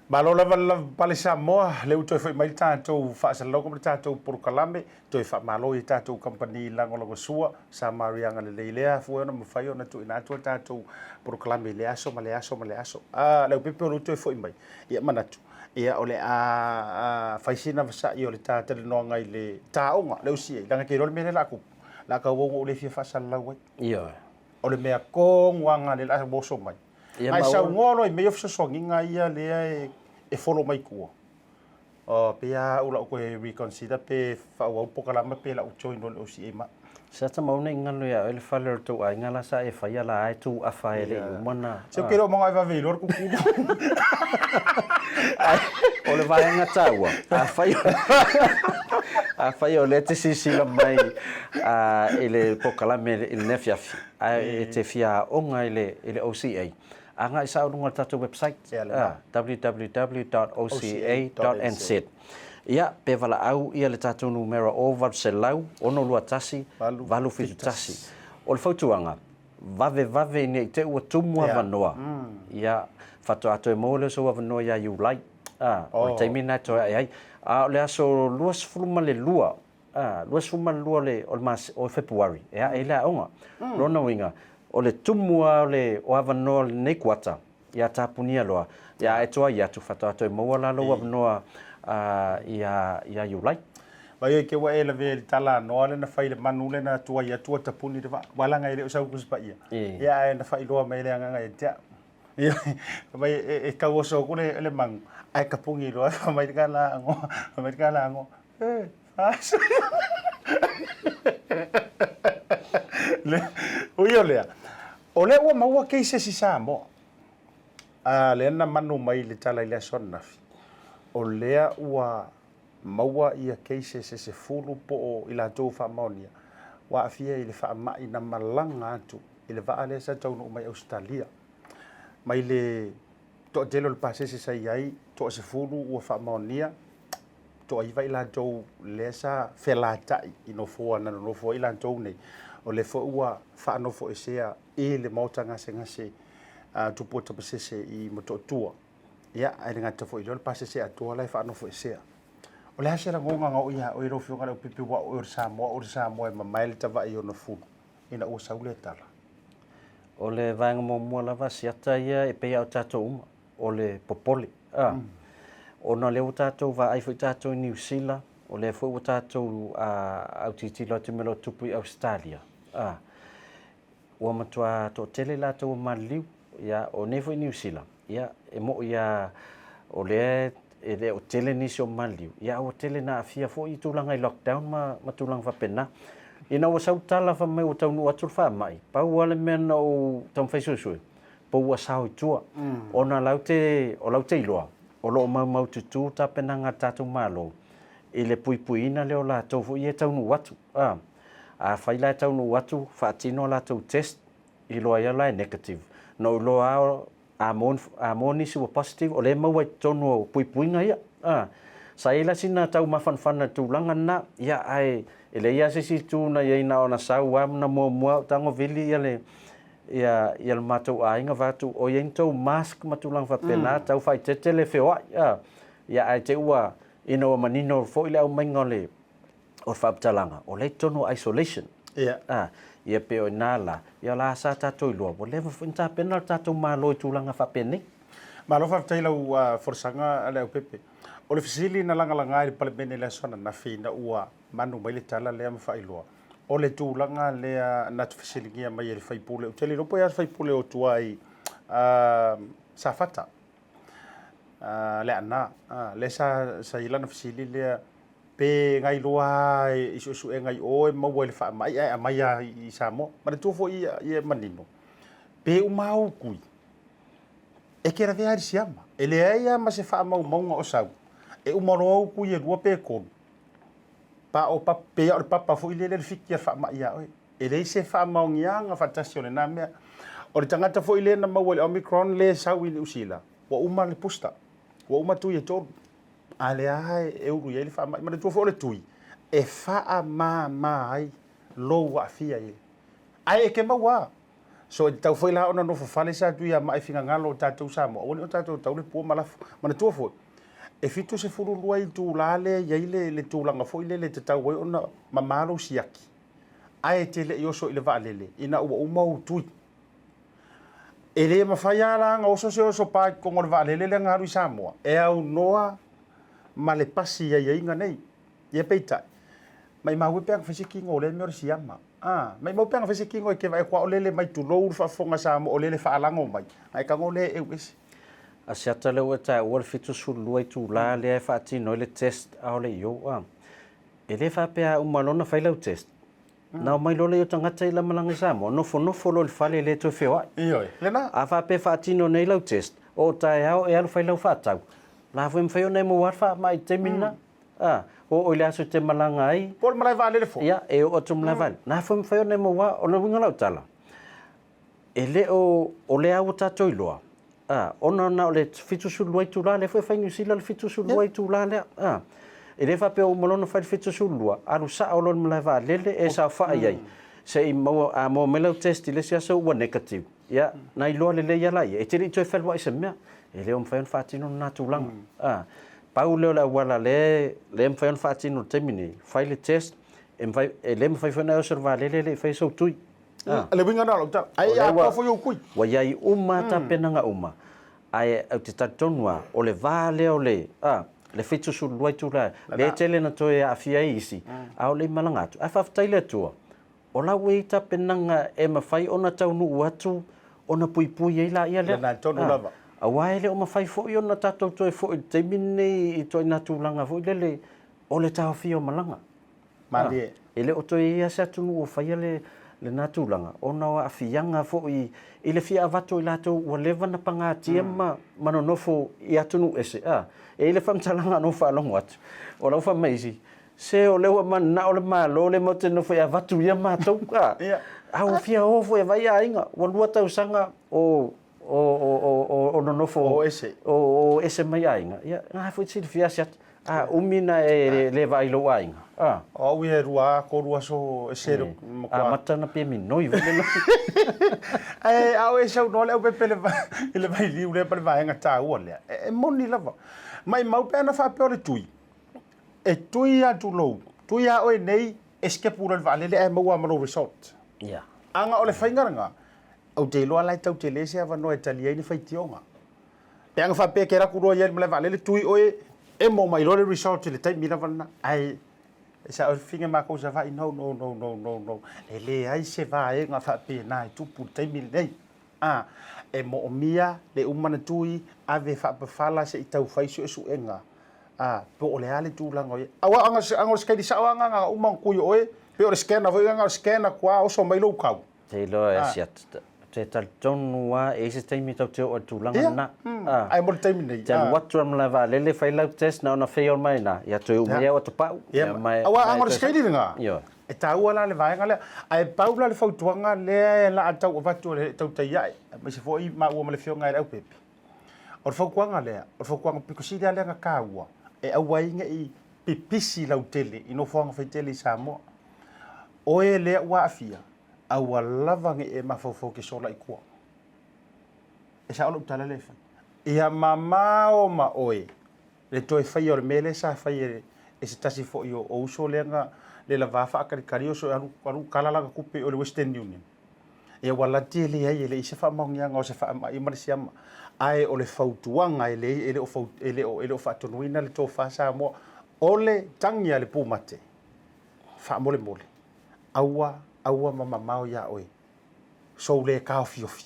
Malo lava le lavapapale Samoa, lea ua toe foi mai le tatou faasalalauga ma le tatou polokalame, toe faamalo i a tatou kamupani lagolagosua, Samaria agalelei lea afua ona mafai ona tuuina atu a tatou polokalame i lea aso ma lea aso ma lea aso. A, Leaupepe o lea ua toe foi mai, ia manatu, ia o le a fai sina vasai o le ta talanoaga i le taoga, le OCA, leaga e te iloa le mea lea o le a tupu, o le a tauau ona ou le fia faasalalau ai. Ioe. O le mea tonu lava lena lea o le a oso mai. Ia, Ae ma ua. Saunoa loa i mea ia o fesoasoaniga ia lea e follow mai tua. Oh, pei lava au lau toe reconsider pe faaauau le polokalame pe lau join loa i le OCA ma. Sa tamau nei galo ia oe le fale o le tou aiga la sa e faia la e tu afa e le i uma na. Se ou te le o maga e vave iloa le kukulu. Ai, o le vaega taua, afai afai o lea e te silasila mai i le polokalame i lenei afiafi, ae e te fia aoga i le i le OCA, agai sao i luga o le tatou website, www.oca.nz. Ia, pe valaau ia le tatou numera o 800 621 871. O le fautuaga, vavevave ne i te i ua tumu avanoa, ia, faatoa toe maua lea o sou avanoa ia Iulai, o le taimi lena e toe ae ai. A o le aso 22, 22 o le, o le mas, o Fepuari, e ae ai le aoga. Lona uiga, o le tumu lava o le, o avanoa o lenei kuata, ia tapunia loa, ia ae tuai atu, faatoa toe maua la lou avanoa ia, ia Iulai. Vai ai ke ua e lavea i le tala a Noa lea na fai i le manu lea na tuai atu ua tapuni le vaa. Ua laga e le o sau Tusi Paia. Ia ae na faailoa mai e le Agaga ia te au. Ia, fai mai e tau oso atu le manu, ae tapuni loa, fai mai le tala a Noa, fai mai le tala a Noa, e, Ui o lea, o lea ua maua cases i Samoa, a lea na manu mai le tala i le aso ananafi, o lea ua maua ia cases e 10 po o i latou ua faamaonia, ua aafia i le faamai na malaga atu i le vaa lea sa taunuu mai Ausetalia. Mai le toatele o le pasese sa i ai, toa 10 ua faamaonia, toaiva i latou lea sa felatai i nofoa na nonofo ai latou nei, o lea foi ua faanofoesea i le maota gasegase a Tupua Tamasese i Motootua. Ia, ae le gata foi i lea o le pasese atoa la e faanofoesea. O le a se lagona na oo ia oe lau Afioga Leaupepe aua o oe o le Samoa, o le Samoa e mamae le tavae i ona fulu ina ua sau lea tala? O le vaega muamua lava siata ia e pei lava o tatou uma, o le popole, a. Ona o lea ua tatou vaai foi tatou i Niu Sila, o lea foi ua tatou autilotilo atu i mea o lo o tupu i Ausetalia, a. Ua matuā toatele i latou ua maliliu, ia, o nei foi Niu Sila, ia, e moʻi lava o lea e le o tele nisi o maliliu, ia, a ua tele na aafia foi i tulaga i lockdown ma, ma tulaga faapena. Ina ua sau tala fai mai ua taunuu atu le faamai, pau lava le mea na ou taumafai suesue, po ua sao i tua, ona lau te, o lau te iloa, o lo o maumaututu tapenaga a le tatou Malo i le puipuiina lea o latou foi ia e taunuu atu. A, afai la e taunuu atu, faatino a latou test, iloa ai la e negative. Na ou iloa lava a maua, a maua nisi ua positive, o lea e maua i totonu o puipuiga ia. A, sa i ai la sina tau mafanafana i le tulaga lena, ia ae e leai lava se isi itu na i ai na ona sau lava ma na muamua au tago vili ia le, ia, ia le matou aiga vaeatu o i ai ni tou mask ma tulaga faapena, tau faaeteete le feoai. A, ia ae te i ua, ina ua manino foi le aumaiga o le, o le faamatalaga, o lea i totonu o isolation. Ia. A, ia pei o i ina la, ia o la sa tatou iloa, ua leva foi ona tapena le tatou Malo i tulaga faapenei. Malo faafetai i lau folasaga Leaupepe. O le fesili na lagalaga i le Palemene i le aso ananafi ina ua manu mai le tala lea ma faailoa, o le tulaga lea na fesiligia mai e le sui usufono, ou te le iloa po o ai se sui usufono o tua i Safata, Leaana, lea sa i ai lana fesili lea, Pe gailoa lava i suesuega i o e maua i le faamai ae aumai lava i Samoa. Manatua foi ia manino, pe uma lava ou tui, e te lavea lava i le siama. E leai lava ma se faamaumauga o sau, e uma loa ou tui e lua pe tolu, pa o papa, pei lava o le papa foi lele le fiki a le faamai ia oe. E leai se faamaoniaga faatasi o lena mea. O le tagata foi lea na maua i le Omicron lea e sau i Niu Sila, ua uma le booster, ua uma tui e tolu. A lea lava e ulu i ai le faamai. Manatua foi o le tui e faamama ai lou aafia i ae e te maua lava. So e tatau foi la ona nofo fale sa tui a mai finagalo o tatou Samoa, aua ne i o tatou tau le pua ma lafo. Manatua foi, e 72 itula lea e i ai le tulaga foi lele e tatau ai ona mama lou siaki, ae e te le i oso i le vaalele ina ua uma ou tui. E le mafai lava la ona oso se oso pa i totonu o le vaalele lea na alu i Samoa e aunoa ma le pasi i aiaiga nei. Ia peitai, maimau e pe ana fai se kino o lea mea o le siama. A, maimau pe ana fai se kino e te vaai atu a o lele mai tulou le faafofoga a Samoa o lele faalago mai, a e tago lea e eu ese. Asiata lea ua e taua le 72 itula lea e faatino ai le test a o le i ou a. E le faapea a uma loa ona fai lau test, Na omai loa lea o tagata i la malaga i Samoa, nofonofo loa i le fale e le toe feoai. Ioe, lena. A faapea e faatino nei lau test, oo taeao e alu fai lau faatau, la foi e mafai ona e maua lava le faamai i le taimi lena. A, oo i le aso e te malaga ai. Po o le malae vaalele foi. Ia, e oo atu i le malae vaalele. Na foi e mafai ona e maua. O le uiga o lau tala, e le o, o lea ua tatou iloa, a, ona na o le 72 itula, lea foi e fai i Niu Sila le 72 itula lea, a. E le faapea ua uma loa ona fai le 72, alu sao loa i le malae vaalele e saofai ai, se i maua, a maua mai lau test i le isi aso ua negative, ia, na iloa lelei lava laia, e te le i toe feluai i se mea. E le o mafai ona faatino lena tulaga, a. Pau lea o le auala lea e mafai ona faatino i le taimi nei, fai le test, e mafai, e le mafai foi ona e oso i le vaalele e le i faia sou tui. Ah. Le uiga lena o lau tala. Ai atoa foi ou kui. Ua i ai uma tapenaga uma, ae ou te talitonu lava, o le va lea o le, a, le 72 itula, lea e tele na toe aafia ai isi, a o le i malaga atu. Ae faafetai i le Atua, o la ua i ai tapenaga e mafai ona taunuu atu ona puipui ai laia lea. Lena tonu lava. Aua e le o mafai foi ona tatou toe foi i le taimi lenei i ituaiga tulaga foi lele o le taofia o malaga. Malie. E le o toe i ai lava se atunuu o faia lena tulaga ona o aafiaga foi i le fia avatu o i latou ua leva ona pagatia ma nonofo i atunuu ese. A, e i ai le faamatalaga na ou faalogo atu, o la ua fai mai isi, se o lea ua mananao le Malo lea matou te nonofo e avatu ia matou. A, a ua fia o foi e vaai aiga, ua lua tausaga o nonofo o ese, o ese mai aiga, ia, na foi te silafia Asiata, a umi na e le vaai i lou aiga. A. O au ia e lua a tolu aso e se le matua. Amata na pe minoi foi le Ae a o e saunoa le aupepe i le vailiu lea ma le vaega taua lea, e moni lava. Maimau pe ana faapea o le tui, e tui atu lou, tui a oe nei e sikepu loa i le vaalele ae maua ma lou result. Ia. Aga o le faiga lena, Ou te iloa la e tau tele se avanoa e tali ai ni faitioga. Pe ana faapea e te alu atu loa i ai i le malae vaalele, tui oe, emo mai loa le result i le taimi lava lena. Ae Sa fine makou i Savaii, no, no, no, no, no, no. E leai se vaega faapena e tupu i le taimi lenei. A, e moomia le uma ona tui, ave faapafala se i tau fai suesuega, a, po o le a le tulaga o i ai. Aua aga, aga o le sikaili sao lava aga uma ona tui o oe, pei o le scanner foi lea, na o le scan atu lava oso mai lou kau. Te iloa e Asiata, te talitonu lava e i ai se taimi e tatou te oo ai i le tulaga lena. Ia, ae mo le taimi nei. Te alu atu lava i le malae vaalele fai lau test na ona fail mai ina, ia toe uma ai au atopau. Ia, aua aga o le sikaili lena, e taua la le vaega lea. Ae pau la le fautuaga lea o le a tau avatu e le tautai ae, aemaise foi maua ma le Afioga i le Aupepe. O le fautuaga lea, o le fautuaga pito sili lava lea ona taua, e aua ai ne i pipisi lautele i nofoaga faitele i Samoa. Oe lea ua aafia, aua lava ne i e mafaufau e te sola i tua. E sao lau tala lea e fai. Ia mamao ma oe le toe faia o le mea lea sa fai e se tasi foi o uso lea na le lava faatalitali oso e alu, alu kala lana tupe i o i le Western Union. Ia ua lati e leai e leai se faamaoniaga o se faamai ma le siama. Ae o le fautuaga e leai e le o fau, e le o, e le o faatonuina le tofa Samoa. O le tagi a le pumate, faamolemole, aua, aua ma mamao iā oe. Sou le taofiofi,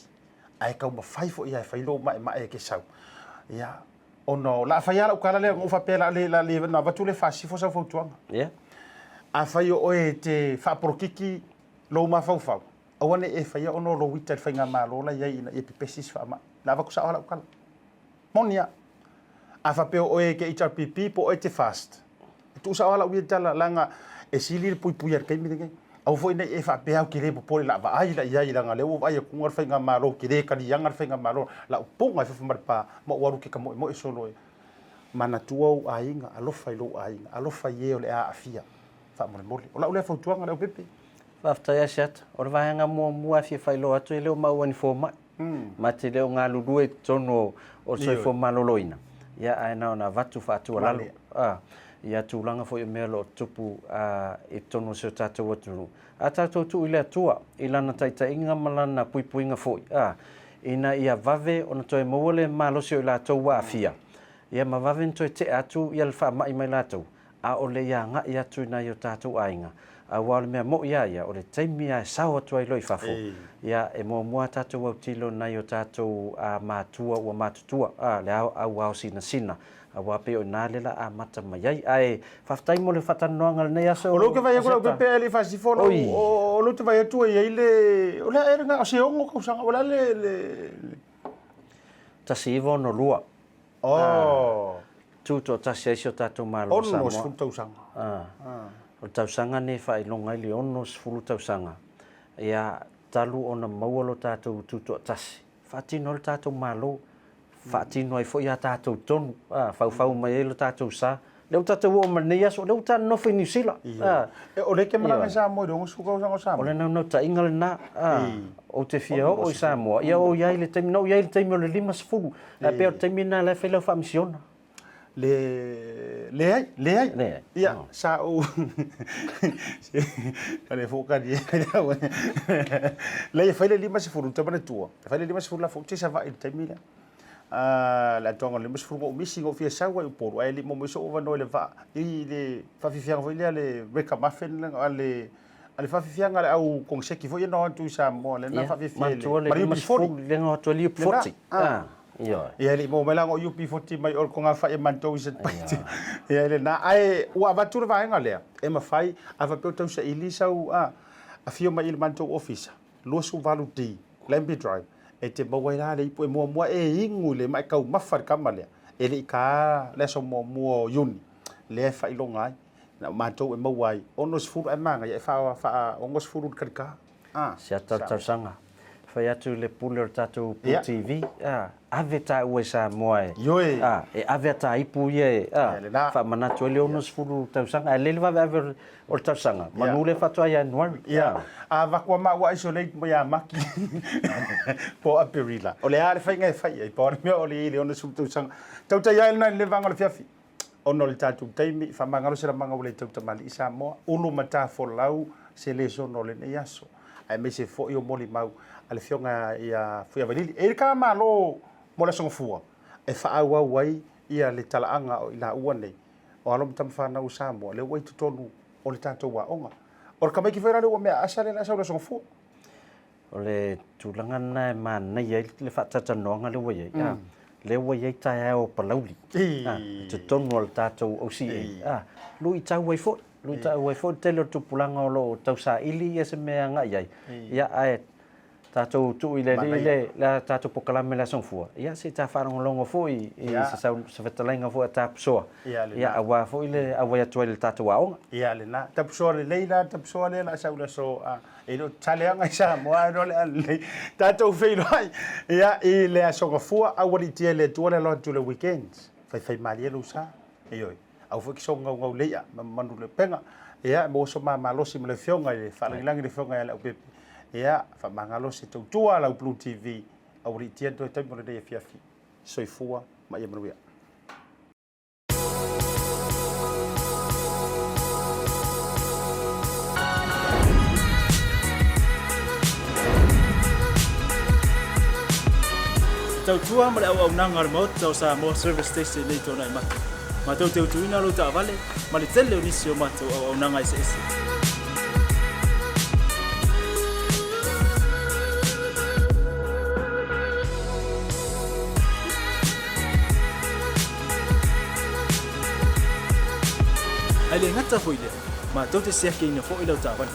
ae taumafai foi ia e fai lou maemae e te sau. Ia, ona o le a fai lava lau tala lea, ona ou faapea o le a le, le a le, na avatu le faasifo sau fautuaga. Ia. Afai o oe e te faapolokiki lou mafaufau, aua ne i e faia ona o lou ita i le faigamalo la i ai ina ia pepesi se faamai. O le a avatu sao lava lau tala. Moni lava. A faapea o oe e te HRPP po o oe e te fast, e tuu sao lava lau ia tala, leaga e sili le puipuia i le taimi lenei. Aua foi ne i e faapea ou te le popole o le a vaai la i ai, leaga o lea ua ou vaai atu le faigamalo, ou te le taliaga le faigamalo, la ou puna i fafo ma le pa ma ou alu ou te tamoemoe solo e manatua ou aiga, alofa i lou aiga, alofa i e o le a aafia faamolemole. O lau lea fautuaga Leaupepe. Faafetai Asiata. O le vaega muamua e fia faailoa atu e le o maua ni fomai. Ma te le o galulue i totonu o le soifua maloloina, ia ae na ona avatu faatualalo ia tulaga foi o mea o lo o tutupu i totonu o si o tatou atunuu. A tatou tuu i le Atua i Lana taitaiga ma Lana puipuiga foi, ina ia vave ona toe maua le malosi o i latou ua aafia, ia ma vave ona toe tea atu ia le faamai mai latou, a o le i agai atu i nai o tatou aiga, aua o le mea moʻi lava ia, o le taimi lava e sao atu ai loa i fafo, ia, e muamua lava tatou autilo i nai o tatou matua ua matutua, le au ao sinasina, aua pei o i ina lea la amata mai ai. Ae faafetai mo le faatalanoaga i lenei aso. O lea ou te vaai atu Leaupepe ae le i faasifo lou, o lea ou te vaai atu e i ai le, o le a ea lena, o se 6 tausaga, o le a le, le. 1962. Oh. Tutoatasi ai si o tatou Malo o Samoa. 60 tausaga. Ah. O le tausaga nei e faailoga ai le 60 tausaga, ia, talu ona maua lo tatou tutoatasi, faatino ai lo tatou Malo, faatino ai foi a tatou tonu, ah, faufau mai ai lo tatou sa. Lea ua tatou oo mai lenei aso, lea ua ta nonofo i Niu Sila. Ah. O lea e te malaga i Samoa i le 60 tausaga o Samoa. O le naunautaiga lena, ah, ou te fia oo i Samoa, ia ou i ai i le taimi, na ou i ai i le taimi o le 50, ae pei o le taimi lena la e fai lau faamisiona. Le, leai, leai. Leai. Ia, sa ou, o lea foi ua tali ea. Leai, e fai le 50, ou te manatua, e fai le 50 la foi ou te i Savaii i le taimi lea. le atoaga o le 50 na ou misi, na ou fia sau ai i Upolu, ae le i maua mai sou avanoa i le vaa, i le faafiafiaga foi lea a le Ragamuffin a le, a le faafiafiaga a le au koneseti foi ia na o atu i Samoa, lea na faafiafia i le, ma le UB40. Lea na o atu ai le UB40. Ioe. Ia, e le i maua mai la na o UB40 mai o le togafai e matou i Satupaitea. Ia, i lena. Ae ua avatu le vaega lea, e mafai, a faapea o tausaili sau, afio mai i le matou ofisa, 28D, Lambie Drive, e te maua ai la le ipu e muamua e inu i le ma e taumafa i le tama lea, e le i taā le aso muamua o Iuni, lea e faailoga ai, na o matou e maua ai, 60 ae manaia e faa, faa 60 i le kalikā. A, Si ata o le tausaga. Fai atu i le pule o le tatou Pule TV, a, ave taua i Samoa e, Ioe. a, e ave a ta ipu ia e, a, Ia, lena. faamanatu ai le 60 tausaga. Ae lelei le vaveave o le, O le tausaga, manu lea faatoa Ianuari. Ia, a avatu a maua isolate mo ia Maki po o Aperila. O le a le faiga e fai ai, pau o le mea o le i le 60 tausaga. Tautai ai lena i le vaega o le fiafi. Ona o le tatou taimi, faamagalo se lamaga ua le tau tamalii Samoa, ulu ma tafolau se lesona o lenei aso, aemaise foi o molimau a le Afioga ia Fuiavailili. E i ai le ka Malo mo le Aso Gafua e faaauau ai ia le talaaga o i laua nei, o alo ma tama fanau o Samoa, lea ua i totonu. o le tatou aoga. O le tamaiti foi la lea ua mea aasa lea o le a sau i le Aso Gafua. O le tulaga lena e manaia ai le faatalatalanoaga lea ua i ai, a, lea ua i ai taeao o Palauli, a, i totonu o le tatou OCA, a, luitau ai foi, luitau ai foi le tele o tupulaga o lo o tausaili se mea e agai ai, ia, ae tatou tuu i le Alii le, le a tatou polokalame i le Aso Gafua, ia se i ta faalogologo foi i se sau, se fetalaiga foi a Tapusoa, ia, aua foi le auai atu ai i le tatou aoga. Ia lena. Tapusoa lelei la, Tapusoa lea o le a sau i le aso, a, e le o taleaga i Samoa ae le a lelei. Tatou feiloai, ia, i le Aso Gafua, aualiitia e le Atua le alo atu i le weekend. Faifaimalie lou sa. Ioe. Aua foi e te sogaugau le i'a ma manu le upega. Ia, e maua so ma malosi ma le Afioga i le faalagilagi le Afioga ia Leaupepe. Ia, faamagalo se tautua a lau Blue TV. Aualiitia toe taimi o lenei afiafi. Soifua ma ia manuia. Tautua ma le auaunaga a le Maota o Samoa Service Station nei Tuanaimato. Matou te utuina lou taavale ma le tele o nisi o matou auaunaga eseese. Ae le gata foi i lea, matou te siakiina foi lau taavale.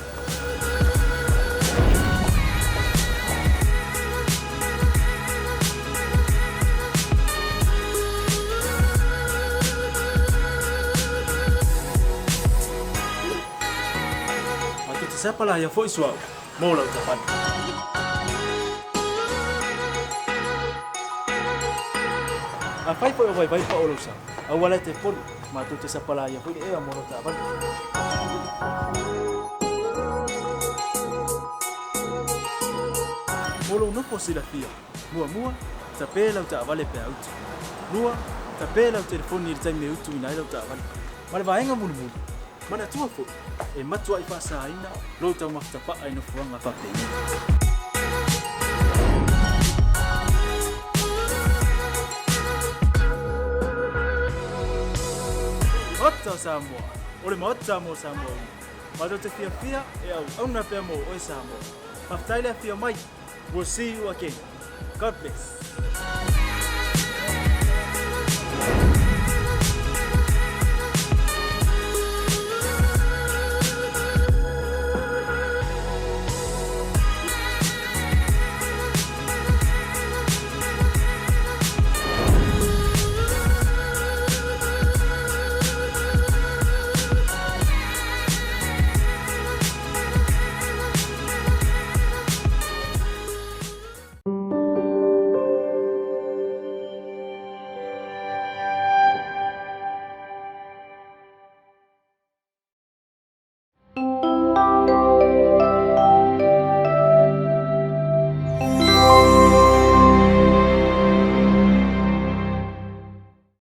Matou te sapalaia foi suauu mo lau taavale. Afai foi o vaivai pao lou sa, aua la e te polu, matou te sapalaia foi le ea mo lau taavale. Mo lou nofo silafia, muamua, tape lau taavale pe a utu. Lua, tape lau telefoni i le taimi e utuina ai lau taavale. Ma le vaega mulimuli, manatua foi, e matuai faasaina lou taumafa tapaa i nofoaga faapenei. Maota o Samoa, o le Maota mo Samoa uma. Matou te fiafia e auauna pea mo oe Samoa. Faafetai le afio mai. We'll see you again. God bless.